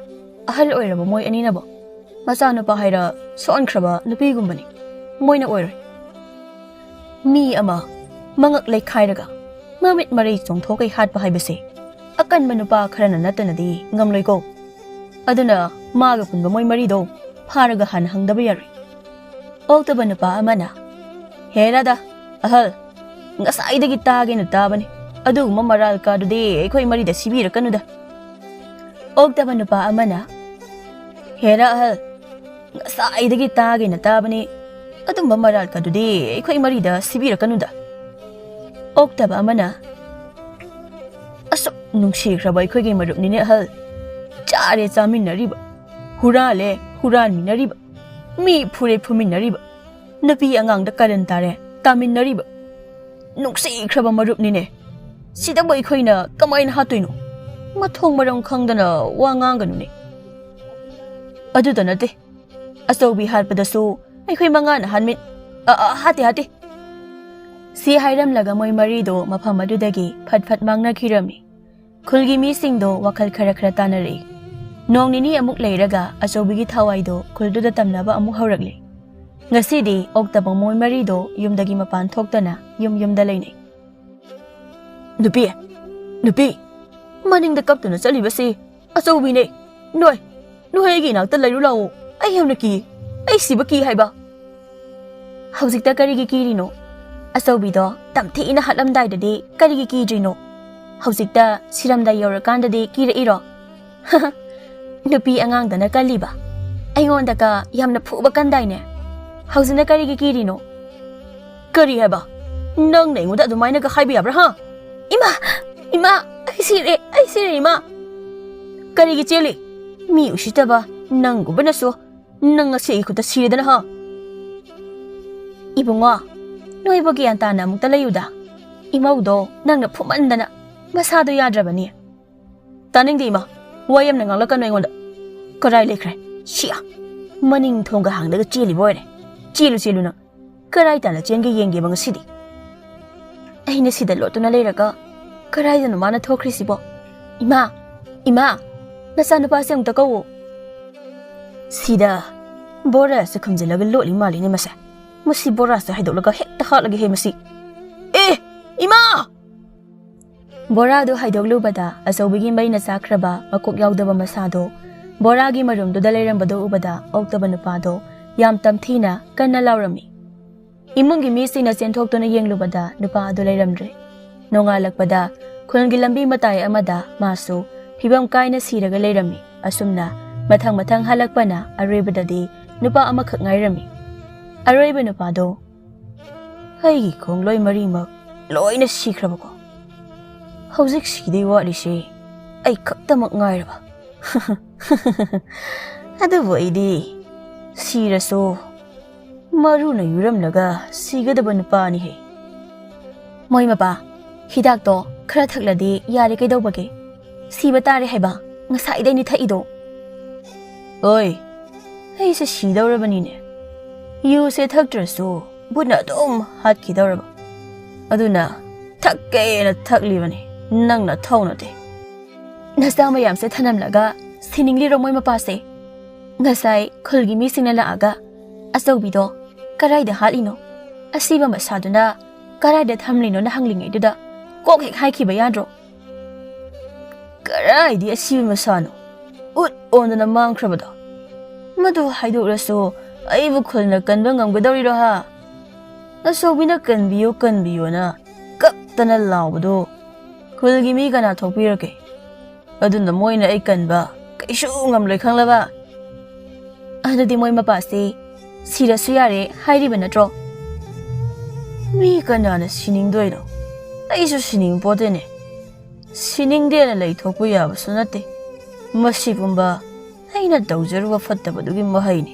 ꯑꯍꯜ ꯑꯣꯏꯔꯕ ꯃꯣꯏ ꯑꯅꯤꯅꯕꯣ? ꯃꯆꯥꯅꯨꯄꯥ ꯍꯥꯏꯔ ꯁꯣꯟꯈ꯭ꯔꯕ ꯅꯨꯄꯤꯒꯨꯝꯕꯅꯤ꯫ ꯃꯣꯏꯅ ꯑꯣꯏꯔꯣꯏ꯫ ꯃꯤ ꯑꯃ ꯃꯉꯛ ꯂꯩꯈꯥꯏꯔꯒ ꯃꯃꯤꯠ ꯃꯔꯩ ꯆꯣꯡꯊꯣꯛꯀꯩ ꯍꯥꯠꯄ ꯍꯥꯏꯕꯁꯦ ꯑꯀꯟꯕ ꯅꯨꯄꯥ ꯈꯔꯅ ꯅꯠꯇꯅꯗꯤ ꯉꯝꯂꯣꯏꯀꯣ꯫ ꯑꯗꯨꯅ ꯃꯥꯒ ꯄꯨꯟꯕ ꯃꯣꯏ ꯃꯔꯤꯗꯣ ꯐꯥꯔꯒ ꯍꯥꯟꯅ ꯍꯪꯗꯕ ꯌꯥꯔꯣꯏ꯫ ꯑꯣꯛꯇꯕ ꯅꯨꯄꯥ ꯑꯃꯅ, "ꯍꯦꯔꯥꯗ, ꯑꯍꯜ, ꯉꯁꯥꯏꯗꯒꯤ ꯇꯥꯒꯦꯅ ꯇꯥꯕꯅꯤ꯫ ꯑꯗꯨꯒꯨꯝꯕ ꯃꯔꯥꯜ ꯀꯥꯗꯨꯗꯤ ꯑꯩꯈꯣꯏ ꯃꯔꯤꯗ ꯁꯤꯕꯤꯔꯛꯀꯅꯨꯗ꯫" ꯑꯣꯛꯇꯕ ꯅꯨꯄꯥ ꯑꯃꯅ, "ꯍꯦꯔꯥ ꯑꯍꯜ, ꯉꯁꯥꯏꯗꯒꯤ ꯇꯥꯒꯦꯅ ꯇꯥꯕꯅꯤ꯫ ꯑꯗꯨꯝꯕ ꯃꯔꯥꯜ ꯀꯥꯗꯨꯗꯤ ꯑꯩꯈꯣꯏ ꯃꯔꯤꯗ ꯁꯤꯕꯤꯔꯛꯀꯅꯨꯗ꯫" ꯑꯣꯛꯇꯕ ꯑꯃꯅ, "ꯑꯁꯨꯛ ꯅꯨꯡꯁꯤꯈ꯭ꯔꯕ ꯑꯩꯈꯣꯏꯒꯤ ꯃꯔꯨꯞꯅꯤꯅꯦ ꯑꯍꯜ꯫ ꯆꯥꯔꯦ ꯆꯥꯃꯤꯟꯅꯔꯤꯕ, ꯍꯨꯔꯥꯜꯂꯦ ꯍꯨꯔꯥꯟꯃꯤꯟꯅꯔꯤꯕ, ꯃꯤ ꯐꯨꯔꯦ ꯐꯨꯃꯤꯟꯅꯔꯤꯕ, ꯅꯨꯄꯤ ꯑꯉꯥꯡꯗ ꯀꯔꯟ ꯇꯥꯔꯦ ꯇꯥꯃꯤꯟꯅꯔꯤꯕ ꯅꯨꯡꯁꯤꯈ꯭ꯔꯕ ꯃꯔꯨꯞꯅꯤꯅꯦ꯫ ꯁꯤꯗꯕꯨ ꯑꯩꯈꯣꯏꯅ ꯀꯃꯥꯏꯅ ꯍꯥꯠꯇꯣꯏꯅꯣ? ꯃꯊꯣꯡ ꯃꯔꯝ ꯈꯪꯗꯅ ꯋꯥ ꯉꯥꯡꯒꯅꯨꯅꯦ꯫" ꯑꯗꯨꯗ ꯅꯠꯇꯦ, ꯑꯆꯧꯕꯤ ꯍꯥꯠꯄꯗꯁꯨ ꯑꯩꯈꯣꯏ ꯃꯉꯥꯅ ꯍꯥꯠꯃꯤꯟ-, ꯑ, ꯑ, ꯍꯥꯠꯇꯦ, ꯍꯥꯠꯇꯦ꯫ ꯁꯤ ꯍꯥꯏꯔꯝꯂꯒ ꯃꯣꯏ ꯃꯔꯤꯗꯣ ꯃꯐꯝ ꯑꯗꯨꯗꯒꯤ ꯐꯠ ꯐꯠ ꯃꯥꯡꯅꯈꯤꯔꯝꯃꯤ꯫ ꯈꯨꯜꯒꯤ ꯃꯤꯁꯤꯡꯗꯣ ꯋꯥꯈꯜ ꯈꯔ ꯈꯔ ꯇꯥꯅꯔꯛꯏ꯫ ꯅꯣꯡ ꯅꯤꯅꯤ ꯑꯃꯨꯛ ꯂꯩꯔꯒ ꯑꯆꯧꯕꯤꯒꯤ ꯊꯋꯥꯏꯗꯣ ꯈꯨꯜꯗꯨꯗ ꯇꯝꯅꯕ ꯑꯃꯨꯛ ꯍꯧꯔꯛꯂꯦ꯫ ꯉꯁꯤꯗꯤ ꯑꯣꯛꯇꯕ ꯃꯣꯏ ꯃꯔꯤꯗꯣ ꯌꯨꯝꯗꯒꯤ ꯃꯄꯥꯟ ꯊꯣꯛꯇꯅ ꯌꯨꯝ ꯌꯨꯝꯗ ꯂꯩꯅꯩ꯫ "ꯅꯨꯄꯤ, ꯅꯨꯄꯤ, ꯃꯅꯤꯡꯗ ꯀꯞꯇꯨꯅ ꯆꯠꯂꯤꯕꯁꯤ ꯑꯆꯧꯕꯤꯅꯦ꯫ ꯅꯣꯏ, ꯅꯣꯏ ꯑꯩꯒꯤ ꯏꯅꯥꯛꯇ ꯂꯩꯔꯨ ꯂꯥꯛꯑꯣ꯫ ꯑꯩ ꯌꯥꯝꯅ ꯀꯤ꯫ ꯑꯩ ꯁꯤꯕ ꯀꯤ ꯍꯥꯏꯕ꯫" "ꯍꯧꯖꯤꯛꯇ ꯀꯔꯤꯒꯤ ꯀꯤꯔꯤꯅꯣ? ꯑꯆꯧꯕꯤꯗꯣ ꯇꯝꯊꯤꯅ ꯍꯥꯠꯂꯝꯗꯥꯏꯗꯗꯤ ꯀꯔꯤꯒꯤ ꯀꯤꯗ꯭ꯔꯤꯅꯣ? ꯍꯧꯖꯤꯛꯇ ꯁꯤꯔꯝꯗꯥꯏ ꯌꯧꯔꯀꯥꯟꯗꯗꯤ ꯀꯤꯔꯛꯏꯔꯣ?" "ꯅꯨꯄꯤ ꯑꯉꯥꯡꯗꯅ ꯀꯜꯂꯤꯕ꯫ ꯑꯩꯉꯣꯟꯗꯒ ꯌꯥꯝꯅ ꯐꯨꯕ ꯀꯟꯗꯥꯏꯅꯦ꯫ ꯍꯧꯖꯤꯛꯅ ꯀꯔꯤꯒꯤ ꯀꯤꯔꯤꯅꯣ?" "ꯀꯔꯤ ꯍꯥꯏꯕ? ꯅꯪꯅ ꯑꯩꯉꯣꯟꯗ ꯑꯗꯨꯃꯥꯏꯅꯒ ꯍꯥꯏꯕ ꯌꯥꯕ꯭ꯔꯥ, ꯍꯥ?" "ꯏꯃꯥ! ꯏꯃꯥ! ꯑꯩ ꯁꯤꯔꯦ! ꯑꯩ ꯁꯤꯔꯦ, ꯏꯃꯥ!" "ꯀꯔꯤꯒꯤ ꯆꯦꯜꯂꯤ? ꯃꯤ ꯎꯁꯤꯠꯇꯕ ꯅꯪꯒꯨꯝꯕꯅꯁꯨ꯫ ꯅꯪ ꯉꯁꯤ ꯑꯩ ꯈꯨꯠꯇ ꯁꯤꯔꯦꯗꯅ, ꯍꯥ?" "ꯏꯕꯨꯡꯉꯣ, ꯅꯣꯏꯕꯨ ꯒ꯭ꯌꯥꯟ ꯇꯥꯅ ꯑꯃꯨꯛꯇ ꯂꯩꯌꯨꯗ꯫ ꯏꯃꯧꯗꯣ ꯅꯪꯅ ꯐꯨꯃꯟꯗꯅ ꯃꯁꯥꯗꯣ ꯌꯥꯗ꯭ꯔꯕꯅꯤ꯫" "ꯇꯥꯅꯤꯡꯗꯦ ꯏꯃꯥ, ꯋꯥ ꯌꯥꯝꯅ ꯉꯥꯡꯂꯛꯀꯅꯨ ꯑꯩꯉꯣꯟꯗ꯫ ꯀꯔꯥꯏ ꯂꯩꯈ꯭ꯔꯦ? ꯁꯤꯌꯥ! ꯃꯅꯤꯡ ꯊꯣꯡꯒ ꯍꯥꯡꯗꯒ ꯆꯦꯜꯂꯤꯕ ꯑꯣꯏꯔꯦ꯫ ꯆꯦꯜꯂꯨ, ꯆꯦꯜꯂꯨ ꯅꯪ꯫ ꯀꯔꯥꯏ ꯇꯥꯟꯅ ꯆꯦꯟꯒꯦ ꯌꯦꯡꯒꯦꯕ ꯉꯁꯤꯗꯤ꯫ ꯑꯩꯅ ꯁꯤꯗ ꯂꯣꯠꯇꯨꯅ ꯂꯩꯔꯒ ꯀꯔꯥꯏꯗꯅꯣ ꯃꯥꯅ ꯊꯣꯛꯈ꯭ꯔꯤꯁꯤꯕꯣ? ꯏꯃꯥ! ꯏꯃꯥ! ꯅꯆꯥꯅꯨꯄꯥꯁꯦ ꯑꯃꯨꯛꯇ ꯀꯧꯋꯣ꯫ ꯁꯤꯗ ꯕꯣꯔꯥꯁꯦ ꯈꯨꯝꯖꯤꯜꯂꯒ ꯂꯣꯠꯂꯤ ꯃꯥꯜꯂꯤꯅꯦ ꯃꯁꯦ꯫ ꯃꯁꯤ ꯕꯣꯔꯥꯁꯦ ꯍꯥꯏꯗꯣꯛꯂꯒ ꯍꯦꯛꯇ ꯍꯥꯠꯂꯒꯦꯍꯦ ꯃꯁꯤ꯫ ꯑꯦ! ꯏꯃꯥ! ꯕꯣꯔꯥꯗꯨ ꯍꯥꯏꯗꯣꯛꯂꯨꯕꯗ ꯑꯆꯧꯕꯤꯒꯤ ꯃꯩꯅ ꯆꯥꯛꯈ꯭ꯔꯕ ꯃꯀꯣꯛ ꯌꯥꯎꯗꯕ ꯃꯁꯥꯗꯣ ꯕꯣꯔꯥꯒꯤ ꯃꯔꯨꯝꯗꯨꯗ ꯂꯩꯔꯝꯕꯗꯣ ꯎꯕꯗ ꯑꯣꯛꯇꯕ ꯅꯨꯄꯥꯗꯣ ꯌꯥꯝ ꯇꯝꯊꯤꯅ ꯀꯟꯅ ꯂꯥꯎꯔꯝꯃꯤ꯫ ꯏꯃꯨꯡꯒꯤ ꯃꯤꯁꯤꯡꯅ ꯆꯦꯟꯊꯣꯛꯇꯨꯅ ꯌꯦꯡꯂꯨꯕꯗ ꯅꯨꯄꯥ ꯑꯗꯨ ꯂꯩꯔꯝꯗ꯭ꯔꯦ꯫ ꯅꯣꯡꯉꯥꯜꯂꯛꯄꯗ ꯈꯨꯜꯒꯤ ꯂꯝꯕꯤ ꯃꯇꯥꯏ ꯑꯃꯗ ꯃꯥꯁꯨ ꯐꯤꯕꯝ ꯀꯥꯏꯅ ꯁꯤꯔꯒ ꯂꯩꯔꯝꯃꯤ꯫ ꯑꯁꯨꯝꯅ ꯃꯊꯪ ꯃꯊꯪ ꯍꯜꯂꯛꯄꯅ ꯑꯔꯣꯏꯕꯗꯗꯤ ꯅꯨꯄꯥ ꯑꯃꯈꯛ ꯉꯥꯏꯔꯝꯃꯤ꯫ ꯑꯔꯣꯏꯕ ꯅꯨꯄꯥꯗꯣ ꯑꯩꯒꯤ ꯈꯣꯡꯂꯣꯏ ꯃꯔꯤꯃꯛ ꯂꯣꯏꯅ ꯁꯤꯈ꯭ꯔꯕꯀꯣ꯫ ꯍꯧꯖꯤꯛ ꯁꯤꯗꯩ ꯋꯥꯠꯂꯤꯁꯦ ꯑꯩ ꯈꯛꯇꯃꯛ ꯉꯥꯏꯔꯕ꯫ ꯑꯗꯨꯕꯨ ꯑꯩꯗꯤ ꯁꯤꯔꯁꯨ ꯃꯔꯨꯅ ꯌꯨꯔꯝꯂꯒ ꯁꯤꯒꯗꯕ ꯅꯨꯄꯥꯅꯤꯍꯦ꯫ ꯃꯣꯏ ꯃꯄꯥ, ꯍꯤꯗꯥꯛꯇꯣ ꯈꯔ ꯊꯛꯂꯗꯤ ꯌꯥꯔꯦ ꯀꯩꯗꯧꯕꯒꯦ? ꯁꯤꯕ ꯇꯥꯔꯦ ꯍꯥꯏꯕ, ꯉꯁꯥꯏꯗꯩꯅꯤ ꯊꯛꯏꯗꯣ꯫ ꯑꯣꯏ, ꯑꯩꯁꯦ ꯁꯤꯗꯧꯔꯕꯅꯤꯅꯦ꯫ ꯌꯨꯁꯦ ꯊꯛꯇ꯭ꯔꯁꯨ ꯕꯨꯠꯅ ꯑꯗꯨꯝ ꯍꯥꯠꯈꯤꯗꯧꯔꯕ꯫ ꯑꯗꯨꯅ ꯊꯛꯀꯦꯅ ꯊꯛꯂꯤꯕꯅꯤ, ꯅꯪꯅ ꯊꯧꯅꯗꯦ꯫ ꯅꯆꯥ ꯃꯌꯥꯝꯁꯦ ꯊꯅꯝꯂꯒ ꯁꯤꯅꯤꯡꯂꯤꯔꯣ ꯃꯣꯏ ꯃꯄꯥꯁꯦ? ꯉꯁꯥꯏ ꯈꯨꯜꯒꯤ ꯃꯤꯁꯤꯡꯅ ꯂꯥꯛꯑꯒ ꯑꯆꯧꯕꯤꯗꯣ ꯀꯔꯥꯏꯗ ꯍꯥꯠꯂꯤꯅꯣ, ꯑꯁꯤꯕ ꯃꯁꯥꯗꯨꯅ ꯀꯔꯥꯏꯗ ꯊꯝꯂꯤꯅꯣꯅ ꯍꯪꯂꯤꯉꯩꯗꯨꯗ ꯀꯣꯛ ꯍꯦꯛ ꯍꯥꯏꯈꯤꯕ ꯌꯥꯗ꯭ꯔꯣ? ꯀꯔꯥꯏꯗꯤ ꯑꯁꯤꯕ ꯃꯁꯥꯅꯣ? ꯎꯠ ꯑꯣꯟꯗꯅ ꯃꯥꯡꯈ꯭ꯔꯕꯗꯣ꯫ ꯃꯗꯨ ꯍꯥꯏꯗꯣꯛꯂꯁꯨ ꯑꯩꯕꯨ ꯈꯨꯜꯅ ꯀꯟꯕ ꯉꯝꯒꯗꯧꯔꯤꯔꯣ ꯍꯥ? ꯑꯆꯧꯕꯤꯅ "ꯀꯟꯕꯤꯌꯨ, ꯀꯟꯕꯤꯌꯨꯅ" ꯀꯞꯇꯅ ꯂꯥꯎꯕꯗꯨ ꯈꯨꯜꯒꯤ ꯃꯤ ꯀꯅꯥ ꯊꯣꯛꯄꯤꯔꯒꯦ? ꯑꯗꯨꯅ ꯃꯣꯏꯅ ꯑꯩ ꯀꯟꯕ ꯀꯩꯁꯨ ꯉꯝꯂꯣꯏ ꯈꯪꯂꯕ? ꯑꯗꯨꯗꯤ ꯃꯣꯏ ꯃꯄꯥꯁꯤ ꯁꯤꯔꯁꯨ ꯌꯥꯔꯦ ꯍꯥꯏꯔꯤꯕ ꯅꯠꯇ꯭ꯔꯣ? ꯃꯤ ꯀꯅꯥꯅ ꯁꯤꯅꯤꯡꯗꯣꯏꯅꯣ? ꯑꯩꯁꯨ ꯁꯤꯅꯤꯡ ꯄꯣꯠꯇꯦꯅꯦ꯫ ꯁꯤꯅꯤꯡꯗꯦꯅ ꯂꯩꯊꯣꯛꯄ ꯌꯥꯕꯁꯨ ꯅꯠꯇꯦ꯫ ꯃꯁꯤ ꯄꯨꯝꯕ ꯑꯩꯅ ꯇꯧꯖꯔꯨꯕ ꯐꯠꯇꯕꯗꯨꯒꯤ ꯃꯍꯩꯅꯤ꯫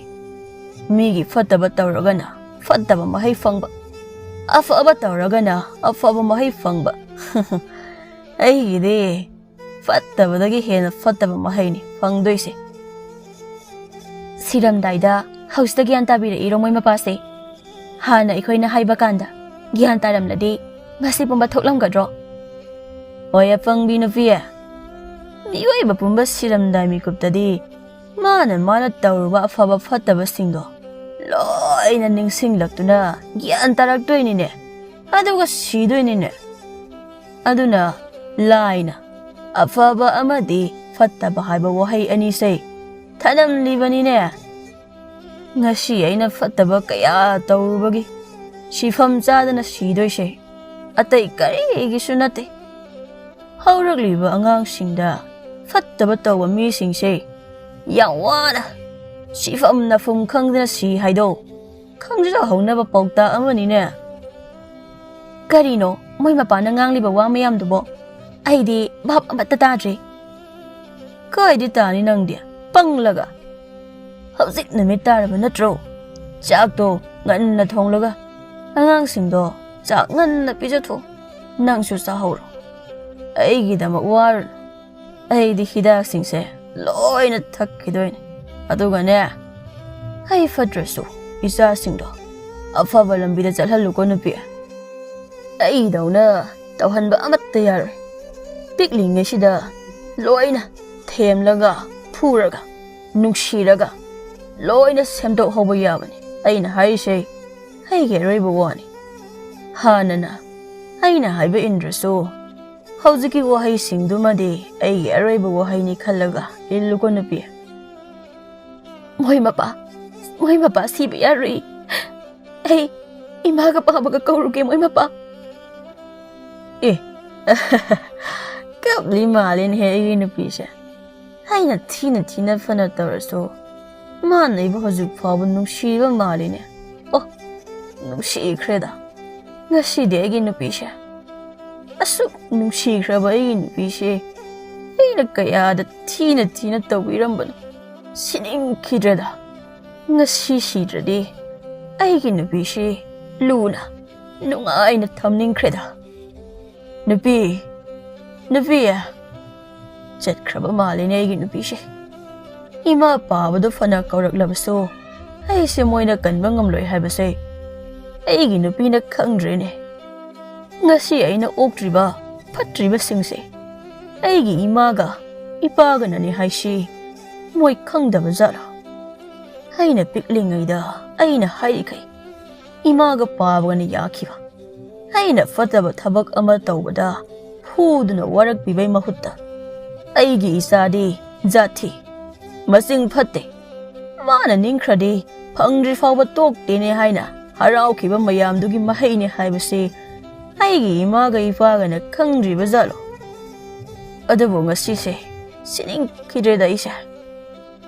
ꯃꯤꯒꯤ ꯐꯠꯇꯕ ꯇꯧꯔꯒꯅ ꯐꯠꯇꯕ ꯃꯍꯩ ꯐꯪꯕ, ꯑꯐꯕ ꯇꯧꯔꯒꯅ ꯑꯐꯕ ꯃꯍꯩ ꯐꯪꯕ꯫ ꯑꯩꯒꯤꯗꯤ ꯐꯠꯇꯕꯗꯒꯤ ꯍꯦꯟꯅ ꯐꯠꯇꯕ ꯃꯍꯩꯅꯤ ꯐꯪꯗꯣꯏꯁꯦ꯫ ꯁꯤꯔꯝꯗꯥꯏꯗ ꯍꯧꯖꯤꯛꯇ ꯒ꯭ꯌꯥꯟ ꯇꯥꯕꯤꯔꯛꯏꯔꯣ ꯃꯣꯏ ꯃꯄꯥꯁꯦ? ꯍꯥꯟꯅ ꯑꯩꯈꯣꯏꯅ ꯍꯥꯏꯕ ꯀꯥꯟꯗ ꯒ꯭ꯌꯥꯟ ꯇꯥꯔꯝꯂꯗꯤ ꯉꯁꯤ ꯄꯨꯝꯕ ꯊꯣꯛꯂꯝꯒꯗ꯭ꯔꯣ? ꯍꯣꯏ, ꯑꯄꯪꯕꯤ ꯅꯨꯄꯤ, ꯃꯤꯑꯣꯏꯕ ꯄꯨꯝꯕ ꯁꯤꯔꯝꯗꯥꯏ ꯃꯤꯀꯨꯞꯇꯗꯤ ꯃꯥꯅ ꯃꯥꯅ ꯇꯧꯔꯨꯕ ꯑꯐꯕ ꯐꯠꯇꯕꯁꯤꯡꯗꯣ ꯂꯣꯏꯅ ꯅꯤꯡꯁꯤꯡꯂꯛꯇꯨꯅ ꯒ꯭ꯌꯥꯟ ꯇꯥꯔꯛꯇꯣꯏꯅꯤꯅꯦ, ꯑꯗꯨꯒ ꯁꯤꯗꯣꯏꯅꯤꯅꯦ꯫ ꯑꯗꯨꯅ ꯂꯥꯏꯅ ꯑꯐꯕ ꯑꯃꯗꯤ ꯐꯠꯇꯕ ꯍꯥꯏꯕ ꯋꯥꯍꯩ ꯑꯅꯤꯁꯦ ꯊꯅꯝꯂꯤꯕꯅꯤꯅꯦ꯫ ꯉꯁꯤ ꯑꯩꯅ ꯐꯠꯇꯕ ꯀꯌꯥ ꯇꯧꯔꯨꯕꯒꯤ ꯁꯤꯐꯝ ꯆꯥꯗꯅ ꯁꯤꯗꯣꯏꯁꯦ ꯑꯇꯩ ꯀꯔꯤꯒꯤꯁꯨ ꯅꯠꯇꯦ꯫ ꯍꯧꯔꯛꯂꯤꯕ ꯑꯉꯥꯡꯁꯤꯡꯗ ꯐꯠꯇꯕ ꯇꯧꯕ ꯃꯤꯁꯤꯡꯁꯦ ꯌꯥꯝ ꯋꯥꯅ ꯁꯤꯐꯝ ꯅꯐꯝ ꯈꯪꯗꯅ ꯁꯤ ꯍꯥꯏꯗꯣ ꯈꯪꯖꯍꯧꯅꯕ ꯄꯥꯎꯇꯥꯛ ꯑꯃꯅꯤꯅꯦ꯫ ꯀꯔꯤꯅꯣ ꯃꯣꯏ ꯃꯄꯥꯅ ꯉꯥꯡꯂꯤꯕ ꯋꯥ ꯃꯌꯥꯝꯗꯨꯕꯣ? ꯑꯩꯗꯤ ꯚꯥꯞ ꯑꯃꯠꯇ ꯇꯥꯗ꯭ꯔꯦ꯫ ꯀꯥꯏꯗꯤ ꯇꯥꯅꯤ ꯅꯪꯗꯤ, ꯄꯪꯂꯒ꯫ ꯍꯧꯖꯤꯛ ꯅꯨꯃꯤꯠ ꯇꯥꯔꯕ ꯅꯠꯇ꯭ꯔꯣ? ꯆꯥꯛꯇꯣ ꯉꯟꯅ ꯊꯣꯡꯂꯒ ꯑꯉꯥꯡꯁꯤꯡꯗꯣ ꯆꯥꯛ ꯉꯟꯅ ꯄꯤꯖꯊꯣꯛ꯫ ꯅꯪꯁꯨ ꯆꯥꯍꯧꯔꯣ꯫ ꯑꯩꯒꯤꯗꯃꯛ ꯋꯥꯔꯨꯅꯨ꯫ ꯑꯩꯗꯤ ꯍꯤꯗꯥꯛꯁꯤꯡꯁꯦ ꯂꯣꯏꯅ ꯊꯛꯈꯤꯗꯣꯏꯅꯦ꯫ ꯑꯗꯨꯒꯅꯦ, ꯑꯩ ꯐꯠꯇ꯭ꯔꯁꯨ ꯏꯆꯥꯁꯤꯡꯗꯣ ꯑꯐꯕ ꯂꯝꯕꯤꯗ ꯆꯠꯍꯜꯂꯨꯀꯣ ꯅꯨꯄꯤ꯫ ꯑꯩꯗꯧꯅ ꯇꯧꯍꯟꯕ ꯑꯃꯠꯇ ꯌꯥꯔꯣꯏ꯫ ꯄꯤꯛꯂꯤꯉꯩꯁꯤꯗ ꯂꯣꯏꯅ ꯊꯦꯝꯂꯒ, ꯐꯨꯔꯒ, ꯅꯨꯡꯁꯤꯔꯒ ꯂꯣꯏꯅ ꯁꯦꯝꯗꯣꯛꯍꯧꯕ ꯌꯥꯕꯅꯤ꯫ ꯑꯩꯅ ꯍꯥꯏꯔꯤꯁꯦ ꯑꯩꯒꯤ ꯑꯔꯣꯏꯕ ꯋꯥꯅꯤ꯫ ꯍꯥꯟꯅꯅ ꯑꯩꯅ ꯍꯥꯏꯕ ꯏꯟꯗ꯭ꯔꯁꯨ ꯍꯧꯖꯤꯛꯀꯤ ꯋꯥꯍꯩꯁꯤꯡꯗꯨꯃꯗꯤ ꯑꯩꯒꯤ ꯑꯔꯣꯏꯕ ꯋꯥꯍꯩꯅꯤ ꯈꯜꯂꯒ ꯏꯜꯂꯨꯀꯣ ꯅꯨꯄꯤ꯫ ꯃꯣꯏ ꯃꯄꯥ, ꯃꯣꯏ ꯃꯄꯥ ꯁꯤꯕ ꯌꯥꯔꯣꯏ꯫ ꯑꯩ ꯏꯃꯥꯒ ꯄꯥꯕꯒ ꯀꯧꯔꯨꯒꯦ ꯃꯣꯏ ꯃꯄꯥ꯫ ꯑꯦ, ꯀꯞꯂꯤ ꯃꯥꯜꯂꯦꯅꯦꯍꯦ ꯑꯩꯒꯤ ꯅꯨꯄꯤꯁꯦ꯫ ꯑꯩꯅ ꯊꯤꯅ ꯊꯤꯅ ꯐꯅ ꯇꯧꯔꯁꯨ ꯃꯥꯅ ꯑꯩꯕꯨ ꯍꯧꯖꯤꯛ ꯐꯥꯎꯕ ꯅꯨꯡꯁꯤꯕ ꯃꯥꯜꯂꯤꯅꯦ꯫ ꯑꯣ, ꯅꯨꯡꯁꯤꯈ꯭ꯔꯦꯗ ꯉꯁꯤꯗꯤ ꯑꯩꯒꯤ ꯅꯨꯄꯤꯁꯦ꯫ ꯑꯁꯨꯛ ꯅꯨꯡꯁꯤꯈ꯭ꯔꯕ ꯑꯩꯒꯤ ꯅꯨꯄꯤꯁꯦ ꯑꯩꯅ ꯀꯌꯥꯗ ꯊꯤꯅ ꯊꯤꯅ ꯇꯧꯕꯤꯔꯝꯕꯅꯣ꯫ ꯁꯤꯅꯤꯡꯈꯤꯗ꯭ꯔꯦꯗ꯫ ꯉꯁꯤ ꯁꯤꯗ꯭ꯔꯗꯤ ꯑꯩꯒꯤ ꯅꯨꯄꯤꯁꯤ ꯂꯨꯅ ꯅꯨꯡꯉꯥꯏꯅ ꯊꯝꯅꯤꯡꯈ꯭ꯔꯦꯗ꯫ ꯅꯨꯄꯤ, ꯅꯨꯄꯤ, ꯆꯠꯈ꯭ꯔꯕ ꯃꯥꯜꯂꯤꯅꯦ ꯑꯩꯒꯤ ꯅꯨꯄꯤꯁꯦ꯫ ꯏꯃꯥ ꯄꯥꯕꯗꯣ ꯐꯅ ꯀꯧꯔꯛꯂꯕꯁꯨ ꯑꯩꯁꯦ ꯃꯣꯏꯅ ꯀꯟꯕ ꯉꯝꯂꯣꯏ ꯍꯥꯏꯕꯁꯦ ꯑꯩꯒꯤ ꯅꯨꯄꯤꯅ ꯈꯪꯗ꯭ꯔꯦꯅꯦ꯫ ꯉꯁꯤ ꯑꯩꯅ ꯑꯣꯛꯇ꯭ꯔꯤꯕ ꯐꯠꯇ꯭ꯔꯤꯕꯁꯤꯡꯁꯦ ꯑꯩꯒꯤ ꯏꯃꯥꯒ ꯏꯄꯥꯒꯅꯅꯤ ꯍꯥꯏꯁꯤ ꯃꯣꯏ ꯈꯪꯗꯕ ꯖꯥꯠꯂꯣ? ꯑꯩꯅ ꯄꯤꯛꯂꯤꯉꯩꯗ ꯑꯩꯅ ꯍꯥꯏꯔꯤꯈꯩ ꯏꯃꯥꯒ ꯄꯥꯕꯒꯅ ꯌꯥꯈꯤꯕ꯫ ꯑꯩꯅ ꯐꯠꯇꯕ ꯊꯕꯛ ꯑꯃ ꯇꯧꯕꯗ ꯐꯨꯗꯨꯅ ꯋꯥꯔꯛꯄꯤꯕꯩ ꯃꯍꯨꯠꯇ ꯑꯩꯒꯤ ꯏꯆꯥꯗꯤ ꯖꯥꯠ ꯊꯤ, ꯃꯆꯤꯡ ꯐꯠꯇꯦ, ꯃꯥꯅ ꯅꯤꯡꯈ꯭ꯔꯗꯤ ꯐꯪꯗ꯭ꯔꯤ ꯐꯥꯎꯕ ꯇꯣꯛꯇꯦꯅꯦ ꯍꯥꯏꯅ ꯍꯔꯥꯎꯈꯤꯕ ꯃꯌꯥꯝꯗꯨꯒꯤ ꯃꯍꯩꯅꯦ ꯍꯥꯏꯕꯁꯤ ꯑꯩꯒꯤ ꯏꯃꯥꯒ ꯏꯄꯥꯒꯅ ꯈꯪꯗ꯭ꯔꯤꯕ ꯖꯥꯠꯂꯣ? ꯑꯗꯨꯕꯨ ꯉꯁꯤꯁꯦ ꯁꯤꯅꯤꯡꯈꯤꯗ꯭ꯔꯦꯗ ꯑꯩꯁꯦ꯫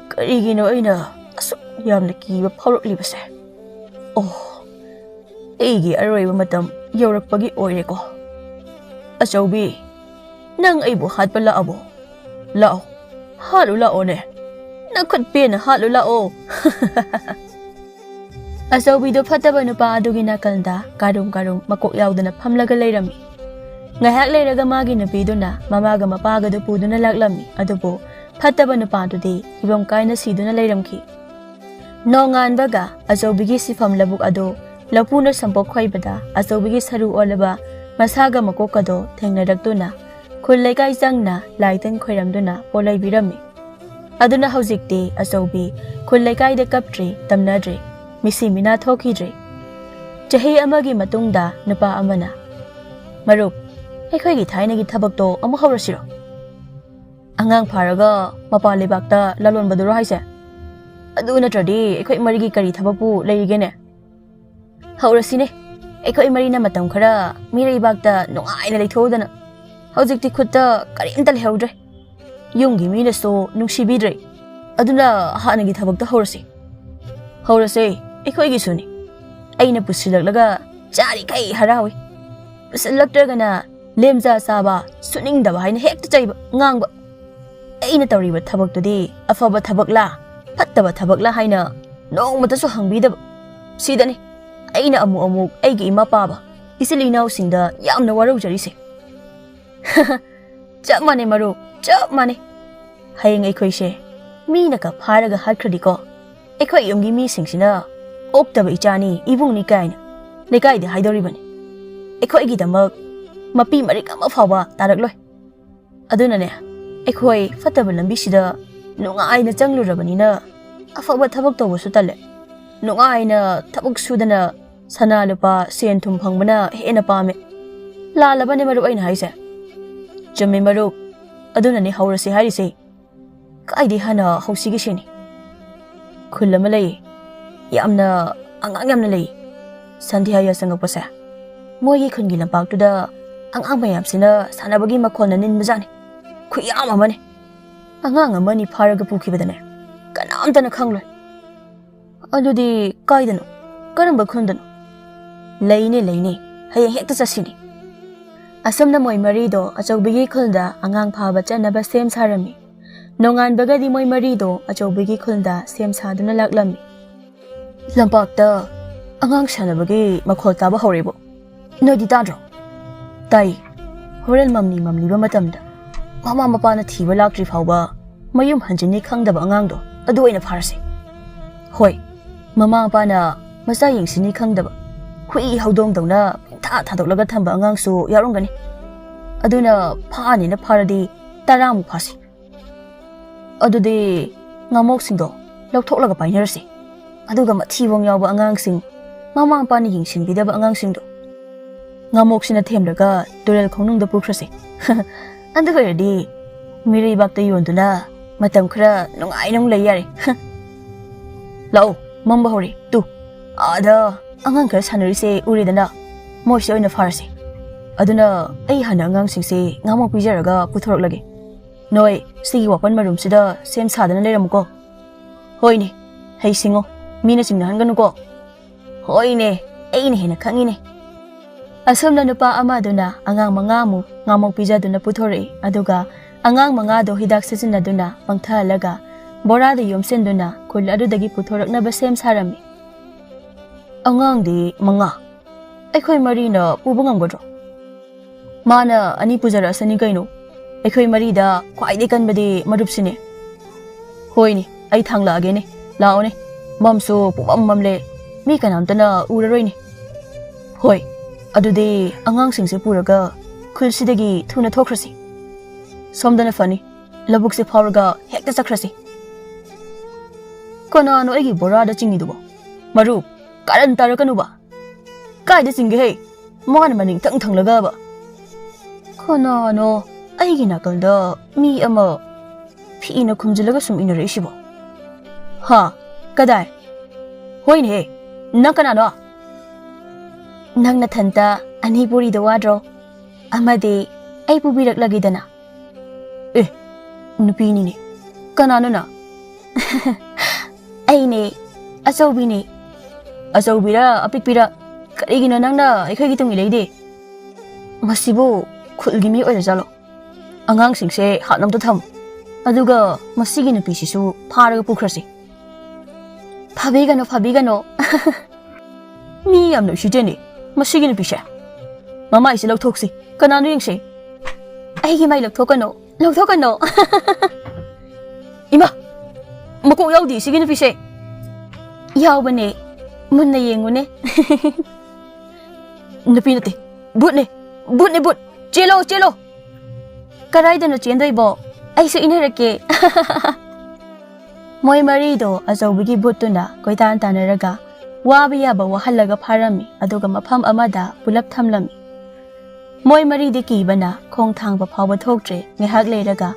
ꯀꯔꯤꯒꯤꯅꯣ ꯑꯩꯅ ꯑꯁꯨꯛ ꯌꯥꯝꯅ ꯀꯤꯕ ꯐꯥꯎꯔꯛꯂꯤꯕꯁꯦ? ꯑꯣ, ꯑꯩꯒꯤ ꯑꯔꯣꯏꯕ ꯃꯇꯝ ꯌꯧꯔꯛꯄꯒꯤ ꯑꯣꯏꯔꯦꯀꯣ꯫ ꯑꯆꯧꯕꯤ, ꯅꯪ ꯑꯩꯕꯨ ꯍꯥꯠꯄ ꯂꯥꯛꯑꯕꯣ? ꯂꯥꯛꯑꯣ, ꯍꯥꯠꯂꯨ ꯂꯥꯛꯑꯣꯅꯦ꯫ ꯅꯈꯨꯠ ꯄꯦꯟꯅ ꯍꯥꯠꯂꯨ ꯂꯥꯛꯑꯣ꯫ ꯑꯆꯧꯕꯤꯗꯣ ꯐꯠꯇꯕ ꯅꯨꯄꯥ ꯑꯗꯨꯒꯤ ꯅꯥꯀꯜꯗ ꯀꯥꯔꯨꯝ ꯀꯥꯔꯨꯝ ꯃꯀꯣꯛ ꯌꯥꯎꯗꯅ ꯐꯝꯂꯒ ꯂꯩꯔꯝꯃꯤ꯫ ꯉꯥꯏꯍꯥꯛ ꯂꯩꯔꯒ ꯃꯥꯒꯤ ꯅꯨꯄꯤꯗꯨꯅ ꯃꯃꯥꯒ ꯃꯄꯥꯒꯗꯨ ꯄꯨꯗꯨꯅ ꯂꯥꯛꯂꯝꯃꯤ꯫ ꯑꯗꯨꯕꯨ ꯐꯠꯇꯕ ꯅꯨꯄꯥꯗꯨꯗꯤ ꯐꯤꯕꯝ ꯀꯥꯏꯅ ꯁꯤꯗꯨꯅ ꯂꯩꯔꯝꯈꯤ꯫ ꯅꯣꯡꯉꯥꯟꯕꯒ ꯑꯆꯧꯕꯤꯒꯤ ꯁꯤꯐꯝ ꯂꯧꯕꯨꯛ ꯑꯗꯨ ꯂꯐꯨꯅ ꯁꯟꯄꯣꯛ ꯈꯣꯏꯕꯗ ꯑꯆꯧꯕꯤꯒꯤ ꯁꯔꯨ ꯑꯣꯜꯂꯕ ꯃꯁꯥꯒ ꯃꯀꯣꯛꯀꯗꯣ ꯊꯦꯡꯅꯔꯛꯇꯨꯅ ꯈꯨꯜ ꯂꯩꯀꯥꯏ ꯆꯪꯅ ꯂꯥꯏ ꯇꯤꯟ ꯈꯣꯏꯔꯝꯗꯨꯅ ꯄꯣꯠꯂꯩꯕꯤꯔꯝꯃꯤ꯫ ꯑꯗꯨꯅ ꯍꯧꯖꯤꯛꯇꯤ ꯑꯆꯧꯕꯤ ꯈꯨꯜ ꯂꯩꯀꯥꯏꯗ ꯀꯞꯇ꯭ꯔꯦ, ꯇꯝꯅꯗ꯭ꯔꯦ, ꯃꯤꯁꯤ ꯃꯤꯅꯥ ꯊꯣꯛꯈꯤꯗ꯭ꯔꯦ꯫ ꯆꯍꯤ ꯑꯃꯒꯤ ꯃꯇꯨꯡꯗ ꯅꯨꯄꯥ ꯑꯃꯅ, "ꯃꯔꯨꯞ, ꯑꯩꯈꯣꯏꯒꯤ ꯊꯥꯏꯅꯒꯤ ꯊꯕꯛꯇꯣ ꯑꯃꯨꯛ ꯍꯧꯔꯁꯤꯔꯣ? ꯑꯉꯥꯡ ꯐꯥꯔꯒ ꯃꯄꯥꯟ ꯂꯩꯕꯥꯛꯇ ꯂꯂꯣꯟꯕꯗꯨꯔꯣ ꯍꯥꯏꯁꯦ? ꯑꯗꯨ ꯅꯠꯇ꯭ꯔꯗꯤ ꯑꯩꯈꯣꯏ ꯃꯔꯤꯒꯤ ꯀꯔꯤ ꯊꯕꯛꯄꯨ ꯂꯩꯔꯤꯒꯦꯅꯦ? ꯍꯧꯔꯁꯤꯅꯦ꯫ ꯑꯩꯈꯣꯏ ꯃꯔꯤꯅ ꯃꯇꯝ ꯈꯔ ꯃꯤꯔꯩꯕꯥꯛꯇ ꯅꯨꯡꯉꯥꯏꯅ ꯂꯩꯊꯣꯛꯎꯗꯅ꯫ ꯍꯧꯖꯤꯛꯇꯤ ꯈꯨꯠꯇ ꯀꯔꯤꯝꯇ ꯂꯩꯍꯧꯗ꯭ꯔꯦ꯫ ꯌꯨꯝꯒꯤ ꯃꯤꯅꯁꯨ ꯅꯨꯡꯁꯤꯕꯤꯗ꯭ꯔꯦ꯫ ꯑꯗꯨꯅ ꯍꯥꯟꯅꯒꯤ ꯊꯕꯛꯇꯣ ꯍꯧꯔꯁꯤ꯫ ꯍꯧꯔꯁꯦ, ꯑꯩꯈꯣꯏꯒꯤꯁꯨꯅꯤ꯫ ꯑꯩꯅ ꯄꯨꯁꯤꯜꯂꯛꯂꯒ ꯆꯥꯔꯤꯈꯩ ꯍꯔꯥꯎꯏ꯫ ꯄꯨꯁꯤꯜꯂꯛꯇ꯭ꯔꯒꯅ ꯂꯦꯝꯖꯥ ꯆꯥꯕ, ꯁꯨꯅꯤꯡꯗꯕ ꯍꯥꯏꯅ ꯍꯦꯛꯇ ꯆꯩꯕ, ꯉꯥꯡꯕ꯫ ꯑꯩꯅ ꯇꯧꯔꯤꯕ ꯊꯕꯛꯇꯨꯗꯤ ꯑꯐꯕ ꯊꯕꯛꯂꯥ, ꯐꯠꯇꯕ ꯊꯕꯛꯂꯥ ꯍꯥꯏꯅ ꯅꯣꯡꯃꯇꯁꯨ ꯍꯪꯕꯤꯗꯕ꯫ ꯁꯤꯗꯅꯤ ꯑꯩꯅ ꯑꯃꯨꯛ ꯑꯃꯨꯛ ꯑꯩꯒꯤ ꯏꯃꯥ ꯄꯥꯕ, ꯏꯆꯤꯜ ꯏꯅꯥꯎꯁꯤꯡꯗ ꯌꯥꯝꯅ ꯋꯥꯔꯧꯖꯔꯤꯁꯦ꯫" "ꯆꯞ ꯃꯥꯟꯅꯩ ꯃꯔꯨꯞ, ꯆꯞ ꯃꯥꯟꯅꯩ꯫ ꯍꯌꯦꯡ ꯑꯩꯈꯣꯏꯁꯦ ꯃꯤꯅꯒ ꯐꯥꯔꯒ ꯍꯥꯠꯈ꯭ꯔꯗꯤꯀꯣ, ꯑꯩꯈꯣꯏ ꯌꯨꯝꯒꯤ ꯃꯤꯁꯤꯡꯁꯤꯅ "ꯑꯣꯛꯇꯕ ꯏꯆꯥꯅꯤ, ꯏꯕꯨꯡꯅꯤ" ꯀꯥꯏꯅ ꯂꯩꯀꯥꯏꯗ ꯍꯥꯏꯗꯣꯔꯤꯕꯅꯤ꯫ ꯑꯩꯈꯣꯏꯒꯤꯗꯃꯛ ꯃꯄꯤ ꯃꯔꯤꯛ ꯑꯃ ꯐꯥꯎꯕ ꯇꯥꯔꯛꯂꯣꯏ꯫ ꯑꯗꯨꯅꯅꯦ, ꯑꯩꯈꯣꯏ ꯐꯠꯇꯕ ꯂꯝꯕꯤꯁꯤꯗ ꯅꯨꯡꯉꯥꯏꯅ ꯆꯪꯂꯨꯔꯕꯅꯤꯅ, ꯑꯐꯕ ꯊꯕꯛ ꯇꯧꯕꯁꯨ ꯇꯜꯂꯦ꯫ ꯅꯨꯡꯉꯥꯏꯅ ꯊꯕꯛ ꯁꯨꯗꯅ ꯁꯅꯥ ꯂꯨꯄꯥ ꯁꯦꯟ ꯊꯨꯝ ꯐꯪꯕꯅ ꯍꯦꯟꯅ ꯄꯥꯝꯃꯦ꯫ ꯂꯥꯜꯂꯕꯅꯦ ꯃꯔꯨꯞ ꯑꯩꯅ ꯍꯥꯏꯁꯦ꯫ ꯆꯨꯝꯃꯦ ꯃꯔꯨꯞ, ꯑꯗꯨꯅꯅꯦ ꯍꯧꯔꯁꯤ ꯍꯥꯏꯔꯤꯁꯦ꯫ ꯀꯥꯏꯗꯩ ꯍꯥꯟꯅ ꯍꯧꯁꯤꯒꯦ ꯁꯤꯅꯤ꯫ ꯈꯨꯜ ꯑꯃ ꯂꯩꯌꯦ, ꯌꯥꯝꯅ, ꯑꯉꯥꯡ ꯌꯥꯝꯅ ꯂꯩꯌꯦ꯫ ꯁꯟꯙ꯭ꯌꯥ ꯌꯥꯆꯪꯉꯛꯄꯁꯦ, ꯃꯣꯏꯒꯤ ꯈꯨꯟꯒꯤ ꯂꯝꯄꯥꯛꯇꯨꯗ ꯑꯉꯥꯡ ꯃꯌꯥꯝꯁꯤꯅ ꯁꯥꯟꯅꯕꯒꯤ ꯃꯈꯣꯜꯅ ꯅꯤꯟꯕꯖꯥꯠꯅꯤ꯫ ꯈꯨꯌꯥꯝ ꯑꯃꯅꯤ꯫ ꯑꯉꯥꯡ ꯑꯃꯅꯤ ꯐꯥꯔꯒ ꯄꯨꯈꯤꯕꯗꯅꯦ, ꯀꯅꯥꯝꯇꯅ ꯈꯪꯂꯣꯏ꯫ ꯑꯗꯨꯗꯤ ꯀꯥꯏꯗꯅꯣ? ꯀꯔꯝꯕ ꯈꯨꯟꯗꯅꯣ? ꯂꯩꯅꯦ, ꯂꯩꯅꯦ, ꯍꯌꯦꯡ ꯍꯦꯛꯇ ꯆꯠꯁꯤꯅꯦ꯫ ꯑꯁꯨꯝꯅ ꯃꯣꯏ ꯃꯔꯤꯗꯣ ꯑꯆꯧꯕꯒꯤ ꯈꯨꯜꯗ ꯑꯉꯥꯡ ꯐꯥꯕ ꯆꯠꯅꯕ ꯁꯦꯝ ꯁꯥꯔꯝꯃꯤ꯫ ꯅꯣꯡꯉꯥꯟꯕꯒꯗꯤ ꯃꯣꯏ ꯃꯔꯤꯗꯣ ꯑꯆꯧꯕꯒꯤ ꯈꯨꯜꯗ ꯁꯦꯝ ꯁꯥꯗꯨꯅ ꯂꯥꯛꯂꯝꯃꯤ꯫ ꯂꯝꯄꯥꯛꯇ ꯑꯉꯥꯡ ꯁꯥꯟꯅꯕꯒꯤ ꯃꯈꯣꯜ ꯇꯥꯕ ꯍꯧꯔꯦꯕꯣ꯫ ꯅꯣꯏꯗꯤ ꯇꯥꯗ꯭ꯔꯣ? ꯇꯥꯏ꯫ ꯍꯣꯔꯦꯟ ꯃꯝꯂꯤ ꯃꯝꯂꯤꯕ ꯃꯇꯝꯗ ꯃꯃꯥ ꯃꯄꯥꯅ ꯊꯤꯕ ꯂꯥꯛꯇ꯭ꯔꯤ ꯐꯥꯎꯕ ꯃꯌꯨꯝ ꯍꯟꯖꯤꯟꯅꯤ ꯈꯪꯗꯕ ꯑꯉꯥꯡꯗꯣ ꯑꯗꯨ ꯑꯣꯏꯅ ꯐꯥꯔꯁꯤ꯫ ꯍꯣꯏ, ꯃꯃꯥ ꯃꯄꯥꯅ ꯃꯆꯥ ꯌꯦꯡꯁꯤꯟꯅꯤ ꯈꯪꯗꯕ ꯍꯨꯏ ꯍꯧꯗꯣꯡꯗꯧꯅ ꯄꯪꯊꯥ ꯊꯥꯗꯣꯛꯂꯒ ꯊꯝꯕ ꯑꯉꯥꯡꯁꯨ ꯌꯥꯎꯔꯝꯒꯅꯤ꯫ ꯑꯗꯨꯅ ꯐꯥꯅꯤꯅ ꯐꯥꯔꯗꯤ ꯇꯔꯥꯃꯨꯛ ꯐꯥꯁꯤ꯫ ꯑꯗꯨꯗꯤ ꯉꯥꯃꯣꯛꯁꯤꯡꯗꯣ ꯂꯧꯊꯣꯛꯂꯒ ꯄꯥꯏꯅꯔꯁꯤ꯫ ꯑꯗꯨꯒ ꯃꯊꯤꯕꯣꯡ ꯌꯥꯎꯕ ꯑꯉꯥꯡꯁꯤꯡ, ꯃꯃꯥ ꯃꯄꯥꯅ ꯌꯦꯡꯁꯤꯟꯕꯤꯗꯕ ꯑꯉꯥꯡꯁꯤꯡꯗꯣ ꯉꯥꯃꯣꯛꯁꯤꯅ ꯊꯦꯝꯂꯒ ꯇꯨꯔꯦꯜ ꯈꯣꯡꯅꯨꯡꯗ ꯄꯨꯈ꯭ꯔꯁꯦ꯫ ꯑꯗꯨ ꯑꯣꯏꯔꯗꯤ ꯃꯤꯔꯩꯕꯥꯛꯇ ꯌꯣꯟꯗꯨꯅ ꯃꯇꯝ ꯈꯔ ꯅꯨꯡꯉꯥꯏꯅ ꯑꯃꯨꯛ ꯂꯩ ꯌꯥꯔꯦ꯫ ꯂꯥꯛꯑꯣ, ꯃꯝꯕ ꯍꯧꯔꯦ꯫ ꯇꯨ, ꯑꯥꯗ ꯑꯉꯥꯡ ꯈꯔ ꯁꯥꯟꯅꯔꯤꯁꯦ ꯎꯔꯦꯗꯅ, ꯃꯣꯏꯁꯦ ꯑꯣꯏꯅ ꯐꯥꯔꯁꯦ꯫ ꯑꯗꯨꯅ ꯑꯩ ꯍꯥꯟꯅ ꯑꯉꯥꯡꯁꯤꯡꯁꯦ ꯉꯥꯃꯣꯛ ꯄꯤꯖꯔꯒ ꯄꯨꯊꯣꯔꯛꯂꯒꯦ꯫ ꯅꯣꯏ ꯁꯤꯒꯤ ꯋꯥꯄꯟ ꯃꯔꯨꯝꯁꯤꯗ ꯁꯦꯝ ꯁꯥꯗꯅ ꯂꯩꯔꯝꯃꯨꯀꯣ꯫ ꯍꯣꯏꯅꯦ, ꯍꯩꯁꯤꯡꯉꯣ, ꯃꯤꯅ ꯆꯤꯡꯅꯍꯟꯒꯅꯨꯀꯣ꯫ ꯍꯣꯏꯅꯦ, ꯑꯩꯅ ꯍꯦꯟꯅ ꯈꯪꯉꯤꯅꯦ꯫ ꯑꯁꯨꯝꯅ ꯅꯨꯄꯥ ꯑꯃꯗꯨꯅ ꯑꯉꯥꯡ ꯃꯉꯥꯃꯨꯛ ꯉꯥꯃꯣꯛ ꯄꯤꯖꯗꯨꯅ ꯄꯨꯊꯣꯔꯛꯏ, ꯑꯗꯨꯒ ꯑꯉꯥꯡ ꯃꯉꯥꯗꯣ ꯍꯤꯗꯥꯛ ꯁꯤꯖꯤꯟꯅꯗꯨꯅ ꯄꯪꯊꯍꯜꯂꯒ ꯕꯣꯔꯥꯗ ꯌꯣꯝꯁꯤꯟꯗꯨꯅ ꯈꯨꯜ ꯑꯗꯨꯗꯒꯤ ꯄꯨꯊꯣꯔꯛꯅꯕ ꯁꯦꯝ ꯁꯥꯔꯝꯃꯤ꯫ ꯑꯉꯥꯡꯗꯤ ꯃꯉꯥ꯫ ꯑꯩꯈꯣꯏ ꯃꯔꯤꯅ ꯄꯨꯕ ꯉꯝꯒꯗ꯭ꯔꯣ? ꯃꯥꯅ ꯑꯅꯤ ꯄꯨꯖꯔꯛꯑꯁꯅꯤ ꯀꯩꯅꯣ꯫ ꯑꯩꯈꯣꯏ ꯃꯔꯤꯗ ꯈ꯭ꯋꯥꯏꯗꯒꯤ ꯀꯟꯕꯗꯤ ꯃꯔꯨꯞꯁꯤꯅꯦ꯫ "ꯍꯣꯏꯅꯦ, ꯑꯩ ꯊꯥꯡꯂꯛꯑꯒꯦꯅꯦ꯫ ꯂꯥꯛꯑꯣꯅꯦ꯫ ꯃꯝꯁꯨ ꯄꯨꯡꯃꯝ ꯃꯝꯂꯦ꯫ ꯃꯤ ꯀꯅꯥꯝꯇꯅ ꯎꯔꯔꯣꯏꯅꯦ꯫ ꯍꯣꯏ, ꯑꯗꯨꯗꯤ ꯑꯉꯥꯡꯁꯤꯡꯁꯦ ꯄꯨꯔꯒ ꯈꯨꯜꯁꯤꯗꯒꯤ ꯊꯨꯅ ꯊꯣꯛꯈ꯭ꯔꯁꯤ꯫ ꯁꯣꯝꯗꯅ ꯐꯅꯤ꯫ ꯂꯧꯕꯨꯛꯁꯦ ꯐꯥꯎꯔꯒ ꯍꯦꯛꯇ ꯆꯠꯈ꯭ꯔꯁꯤ꯫" "ꯀꯅꯥꯅꯣ ꯑꯩꯒꯤ ꯕꯣꯔꯥꯗ ꯆꯤꯡꯉꯤꯗꯨꯕꯣ? ꯃꯔꯨꯞ, ꯀꯥꯔꯟ ꯇꯥꯔꯛꯀꯅꯨꯕ꯫ ꯀꯥꯏꯗ ꯆꯤꯡꯒꯦꯍꯦ? ꯃꯥꯅ ꯃꯅꯤꯡ ꯊꯪ ꯊꯪꯂꯒꯕ꯫ ꯀꯅꯥꯅꯣ ꯑꯩꯒꯤ ꯅꯥꯀꯜꯗ ꯃꯤ ꯑꯃ ꯐꯤꯅ ꯈꯨꯝꯖꯤꯜꯂꯒ ꯁꯨꯝ ꯏꯟꯅꯔꯛꯏꯁꯤꯕꯣ? ꯍꯥ? ꯀꯗꯥꯏ? ꯍꯣꯏꯅꯦꯍꯦ, ꯅꯪ ꯀꯅꯥꯅꯣ?" "ꯅꯪ ꯅꯊꯟꯇ ꯑꯅꯤ ꯄꯨꯔꯤꯗꯣ ꯋꯥꯗ꯭ꯔꯣ? ꯑꯃꯗꯤ ꯑꯩ ꯄꯨꯕꯤꯔꯛꯂꯒꯦꯗꯅ꯫" "ꯑꯦ, ꯅꯨꯄꯤꯅꯤꯅꯦ꯫ ꯀꯅꯥꯅꯣ ꯅꯪ?" "ꯑꯩꯅꯦ, ꯑꯆꯧꯕꯤꯅꯦ꯫" "ꯑꯆꯧꯕꯤꯔ ꯑꯄꯤꯛꯄꯤꯔ? ꯀꯔꯤꯒꯤꯅꯣ ꯅꯪꯅ ꯑꯩꯈꯣꯏꯒꯤ ꯇꯨꯡ ꯏꯜꯂꯛꯏꯗꯤ? ꯃꯁꯤꯕꯨ ꯈꯨꯜꯒꯤ ꯃꯤ ꯑꯣꯏꯔꯖꯥꯠꯂꯣ? ꯑꯉꯥꯡꯁꯤꯡꯁꯦ ꯍꯥꯠꯅꯕꯗ ꯊꯝꯃꯨ꯫ ꯑꯗꯨꯒ ꯃꯁꯤꯒꯤ ꯅꯨꯄꯤꯁꯤꯁꯨ ꯐꯥꯔꯒ ꯄꯨꯈ꯭ꯔꯁꯤ꯫" "ꯐꯥꯕꯤꯒꯅꯨ, ꯐꯥꯕꯤꯒꯅꯨ꯫" "ꯃꯤ ꯌꯥꯝꯅ ꯎꯁꯤꯠꯇꯦꯅꯦ ꯃꯁꯤꯒꯤ ꯅꯨꯄꯤꯁꯦ꯫ ꯃꯃꯥꯏꯁꯦ ꯂꯧꯊꯣꯛꯁꯤ, ꯀꯅꯥꯅꯣ ꯌꯦꯡꯁꯤ꯫" "ꯑꯩꯒꯤ ꯃꯥꯏ ꯂꯧꯊꯣꯛꯀꯅꯨ, ꯂꯧꯊꯣꯛꯀꯅꯨ꯫" "ꯏꯃꯥ, ꯃꯀꯣꯛ ꯌꯥꯎꯗꯦ ꯁꯤꯒꯤ ꯅꯨꯄꯤꯁꯦ꯫" "ꯌꯥꯎꯕꯅꯦ, ꯃꯨꯟꯅ ꯌꯦꯡꯉꯨꯅꯦ꯫" "ꯅꯨꯄꯤ ꯅꯠꯇꯦ, ꯚꯨꯠꯅꯦ, ꯚꯨꯠꯅꯦ, ꯚꯨꯠ꯫ ꯆꯦꯜꯂꯣ, ꯆꯦꯜꯂꯣ꯫" "ꯀꯗꯥꯏꯗꯅꯣ ꯆꯦꯟꯗꯣꯏꯕꯣ? ꯑꯩꯁꯨ ꯏꯟꯅꯔꯛꯀꯦ꯫" ꯃꯣꯏ ꯃꯔꯤꯗꯣ ꯑꯆꯧꯕꯤꯒꯤ ꯚꯨꯠꯇꯨꯅ ꯀꯣꯏꯇꯥꯟ ꯇꯥꯟꯅꯔꯒ ꯋꯥꯕ ꯌꯥꯕ ꯋꯥꯍꯜꯂꯒ ꯐꯥꯔꯝꯃꯤ, ꯑꯗꯨꯒ ꯃꯐꯝ ꯑꯃꯗ ꯄꯨꯂꯞ ꯊꯝꯂꯝꯃꯤ꯫ ꯃꯣꯏ ꯃꯔꯤꯗꯤ ꯀꯤꯕꯅ ꯈꯣꯡ ꯊꯥꯡꯕ ꯐꯥꯎꯕ ꯊꯣꯛꯇ꯭ꯔꯦ꯫ ꯉꯥꯏꯍꯥꯛ ꯂꯩꯔꯒ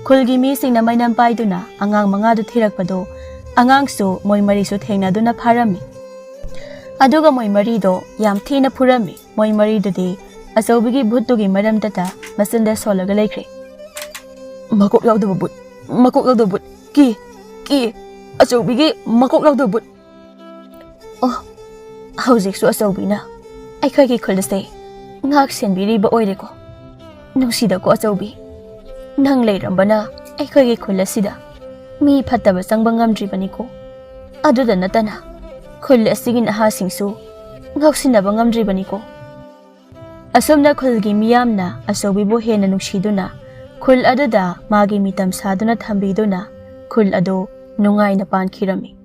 ꯈꯨꯜꯒꯤ ꯃꯤꯁꯤꯡꯅ ꯃꯩꯅꯝ ꯄꯥꯏꯗꯨꯅ ꯑꯉꯥꯡ ꯃꯉꯥꯗꯨ ꯊꯤꯔꯛꯄꯗꯣ, ꯑꯉꯥꯡꯁꯨ ꯃꯣꯏ ꯃꯔꯤꯁꯨ ꯊꯦꯡꯅꯗꯨꯅ ꯐꯥꯔꯝꯃꯤ꯫ ꯑꯗꯨꯒ ꯃꯣꯏ ꯃꯔꯤꯗꯣ ꯌꯥꯝ ꯊꯤꯅ ꯐꯨꯔꯝꯃꯤ꯫ ꯃꯣꯏ ꯃꯔꯤꯗꯨꯗꯤ ꯑꯆꯧꯕꯤꯒꯤ ꯚꯨꯠꯇꯨꯒꯤ ꯃꯔꯝꯗꯇ ꯃꯆꯤꯟꯗ ꯁꯣꯜꯂꯒ ꯂꯩꯈ꯭ꯔꯦ꯫ "ꯃꯀꯣꯛ ꯌꯥꯎꯗꯕ ꯚꯨꯠ, ꯃꯀꯣꯛ ꯌꯥꯎꯗꯕ ꯚꯨꯠ, ꯀꯤ, ꯀꯤ, ꯑꯆꯧꯕꯤꯒꯤ ꯃꯀꯣꯛ ꯌꯥꯎꯗꯕ ꯚꯨꯠ꯫" ꯑꯣ, ꯍꯧꯖꯤꯛꯁꯨ ꯑꯆꯧꯕꯤꯅ ꯑꯩꯈꯣꯏꯒꯤ ꯈꯨꯜ ꯑꯁꯦ ꯉꯥꯛ ꯁꯦꯟꯕꯤꯔꯤꯕ ꯑꯣꯏꯔꯦꯀꯣ꯫ ꯅꯨꯡꯁꯤꯗꯀꯣ ꯑꯆꯧꯕꯤ, ꯅꯪ ꯂꯩꯔꯝꯕꯅ ꯑꯩꯈꯣꯏꯒꯤ ꯈꯨꯜ ꯑꯁꯤꯗ ꯃꯤ ꯐꯠꯇꯕ ꯆꯪꯕ ꯉꯝꯗ꯭ꯔꯤꯕꯅꯤꯀꯣ꯫ ꯑꯗꯨꯗ ꯅꯠꯇꯅ ꯈꯨꯜ ꯑꯁꯤꯒꯤ ꯅꯍꯥꯁꯤꯡꯁꯨ ꯉꯥꯎꯁꯤꯟꯅꯕ ꯉꯝꯗ꯭ꯔꯤꯕꯅꯤꯀꯣ꯫ ꯑꯁꯨꯝꯅ ꯈꯨꯜꯒꯤ ꯃꯤꯌꯥꯝꯅ ꯑꯆꯧꯕꯤꯕꯨ ꯍꯦꯟꯅ ꯅꯨꯡꯁꯤꯗꯨꯅ ꯈꯨꯜ ꯑꯗꯨꯗ ꯃꯥꯒꯤ ꯃꯤꯇꯝ ꯁꯥꯗꯨꯅ ꯊꯝꯕꯤꯗꯨꯅ ꯈꯨꯜ ꯑꯗꯨ ꯅꯨꯡꯉꯥꯏꯅ ꯄꯥꯟꯈꯤꯔꯝꯃꯤ꯫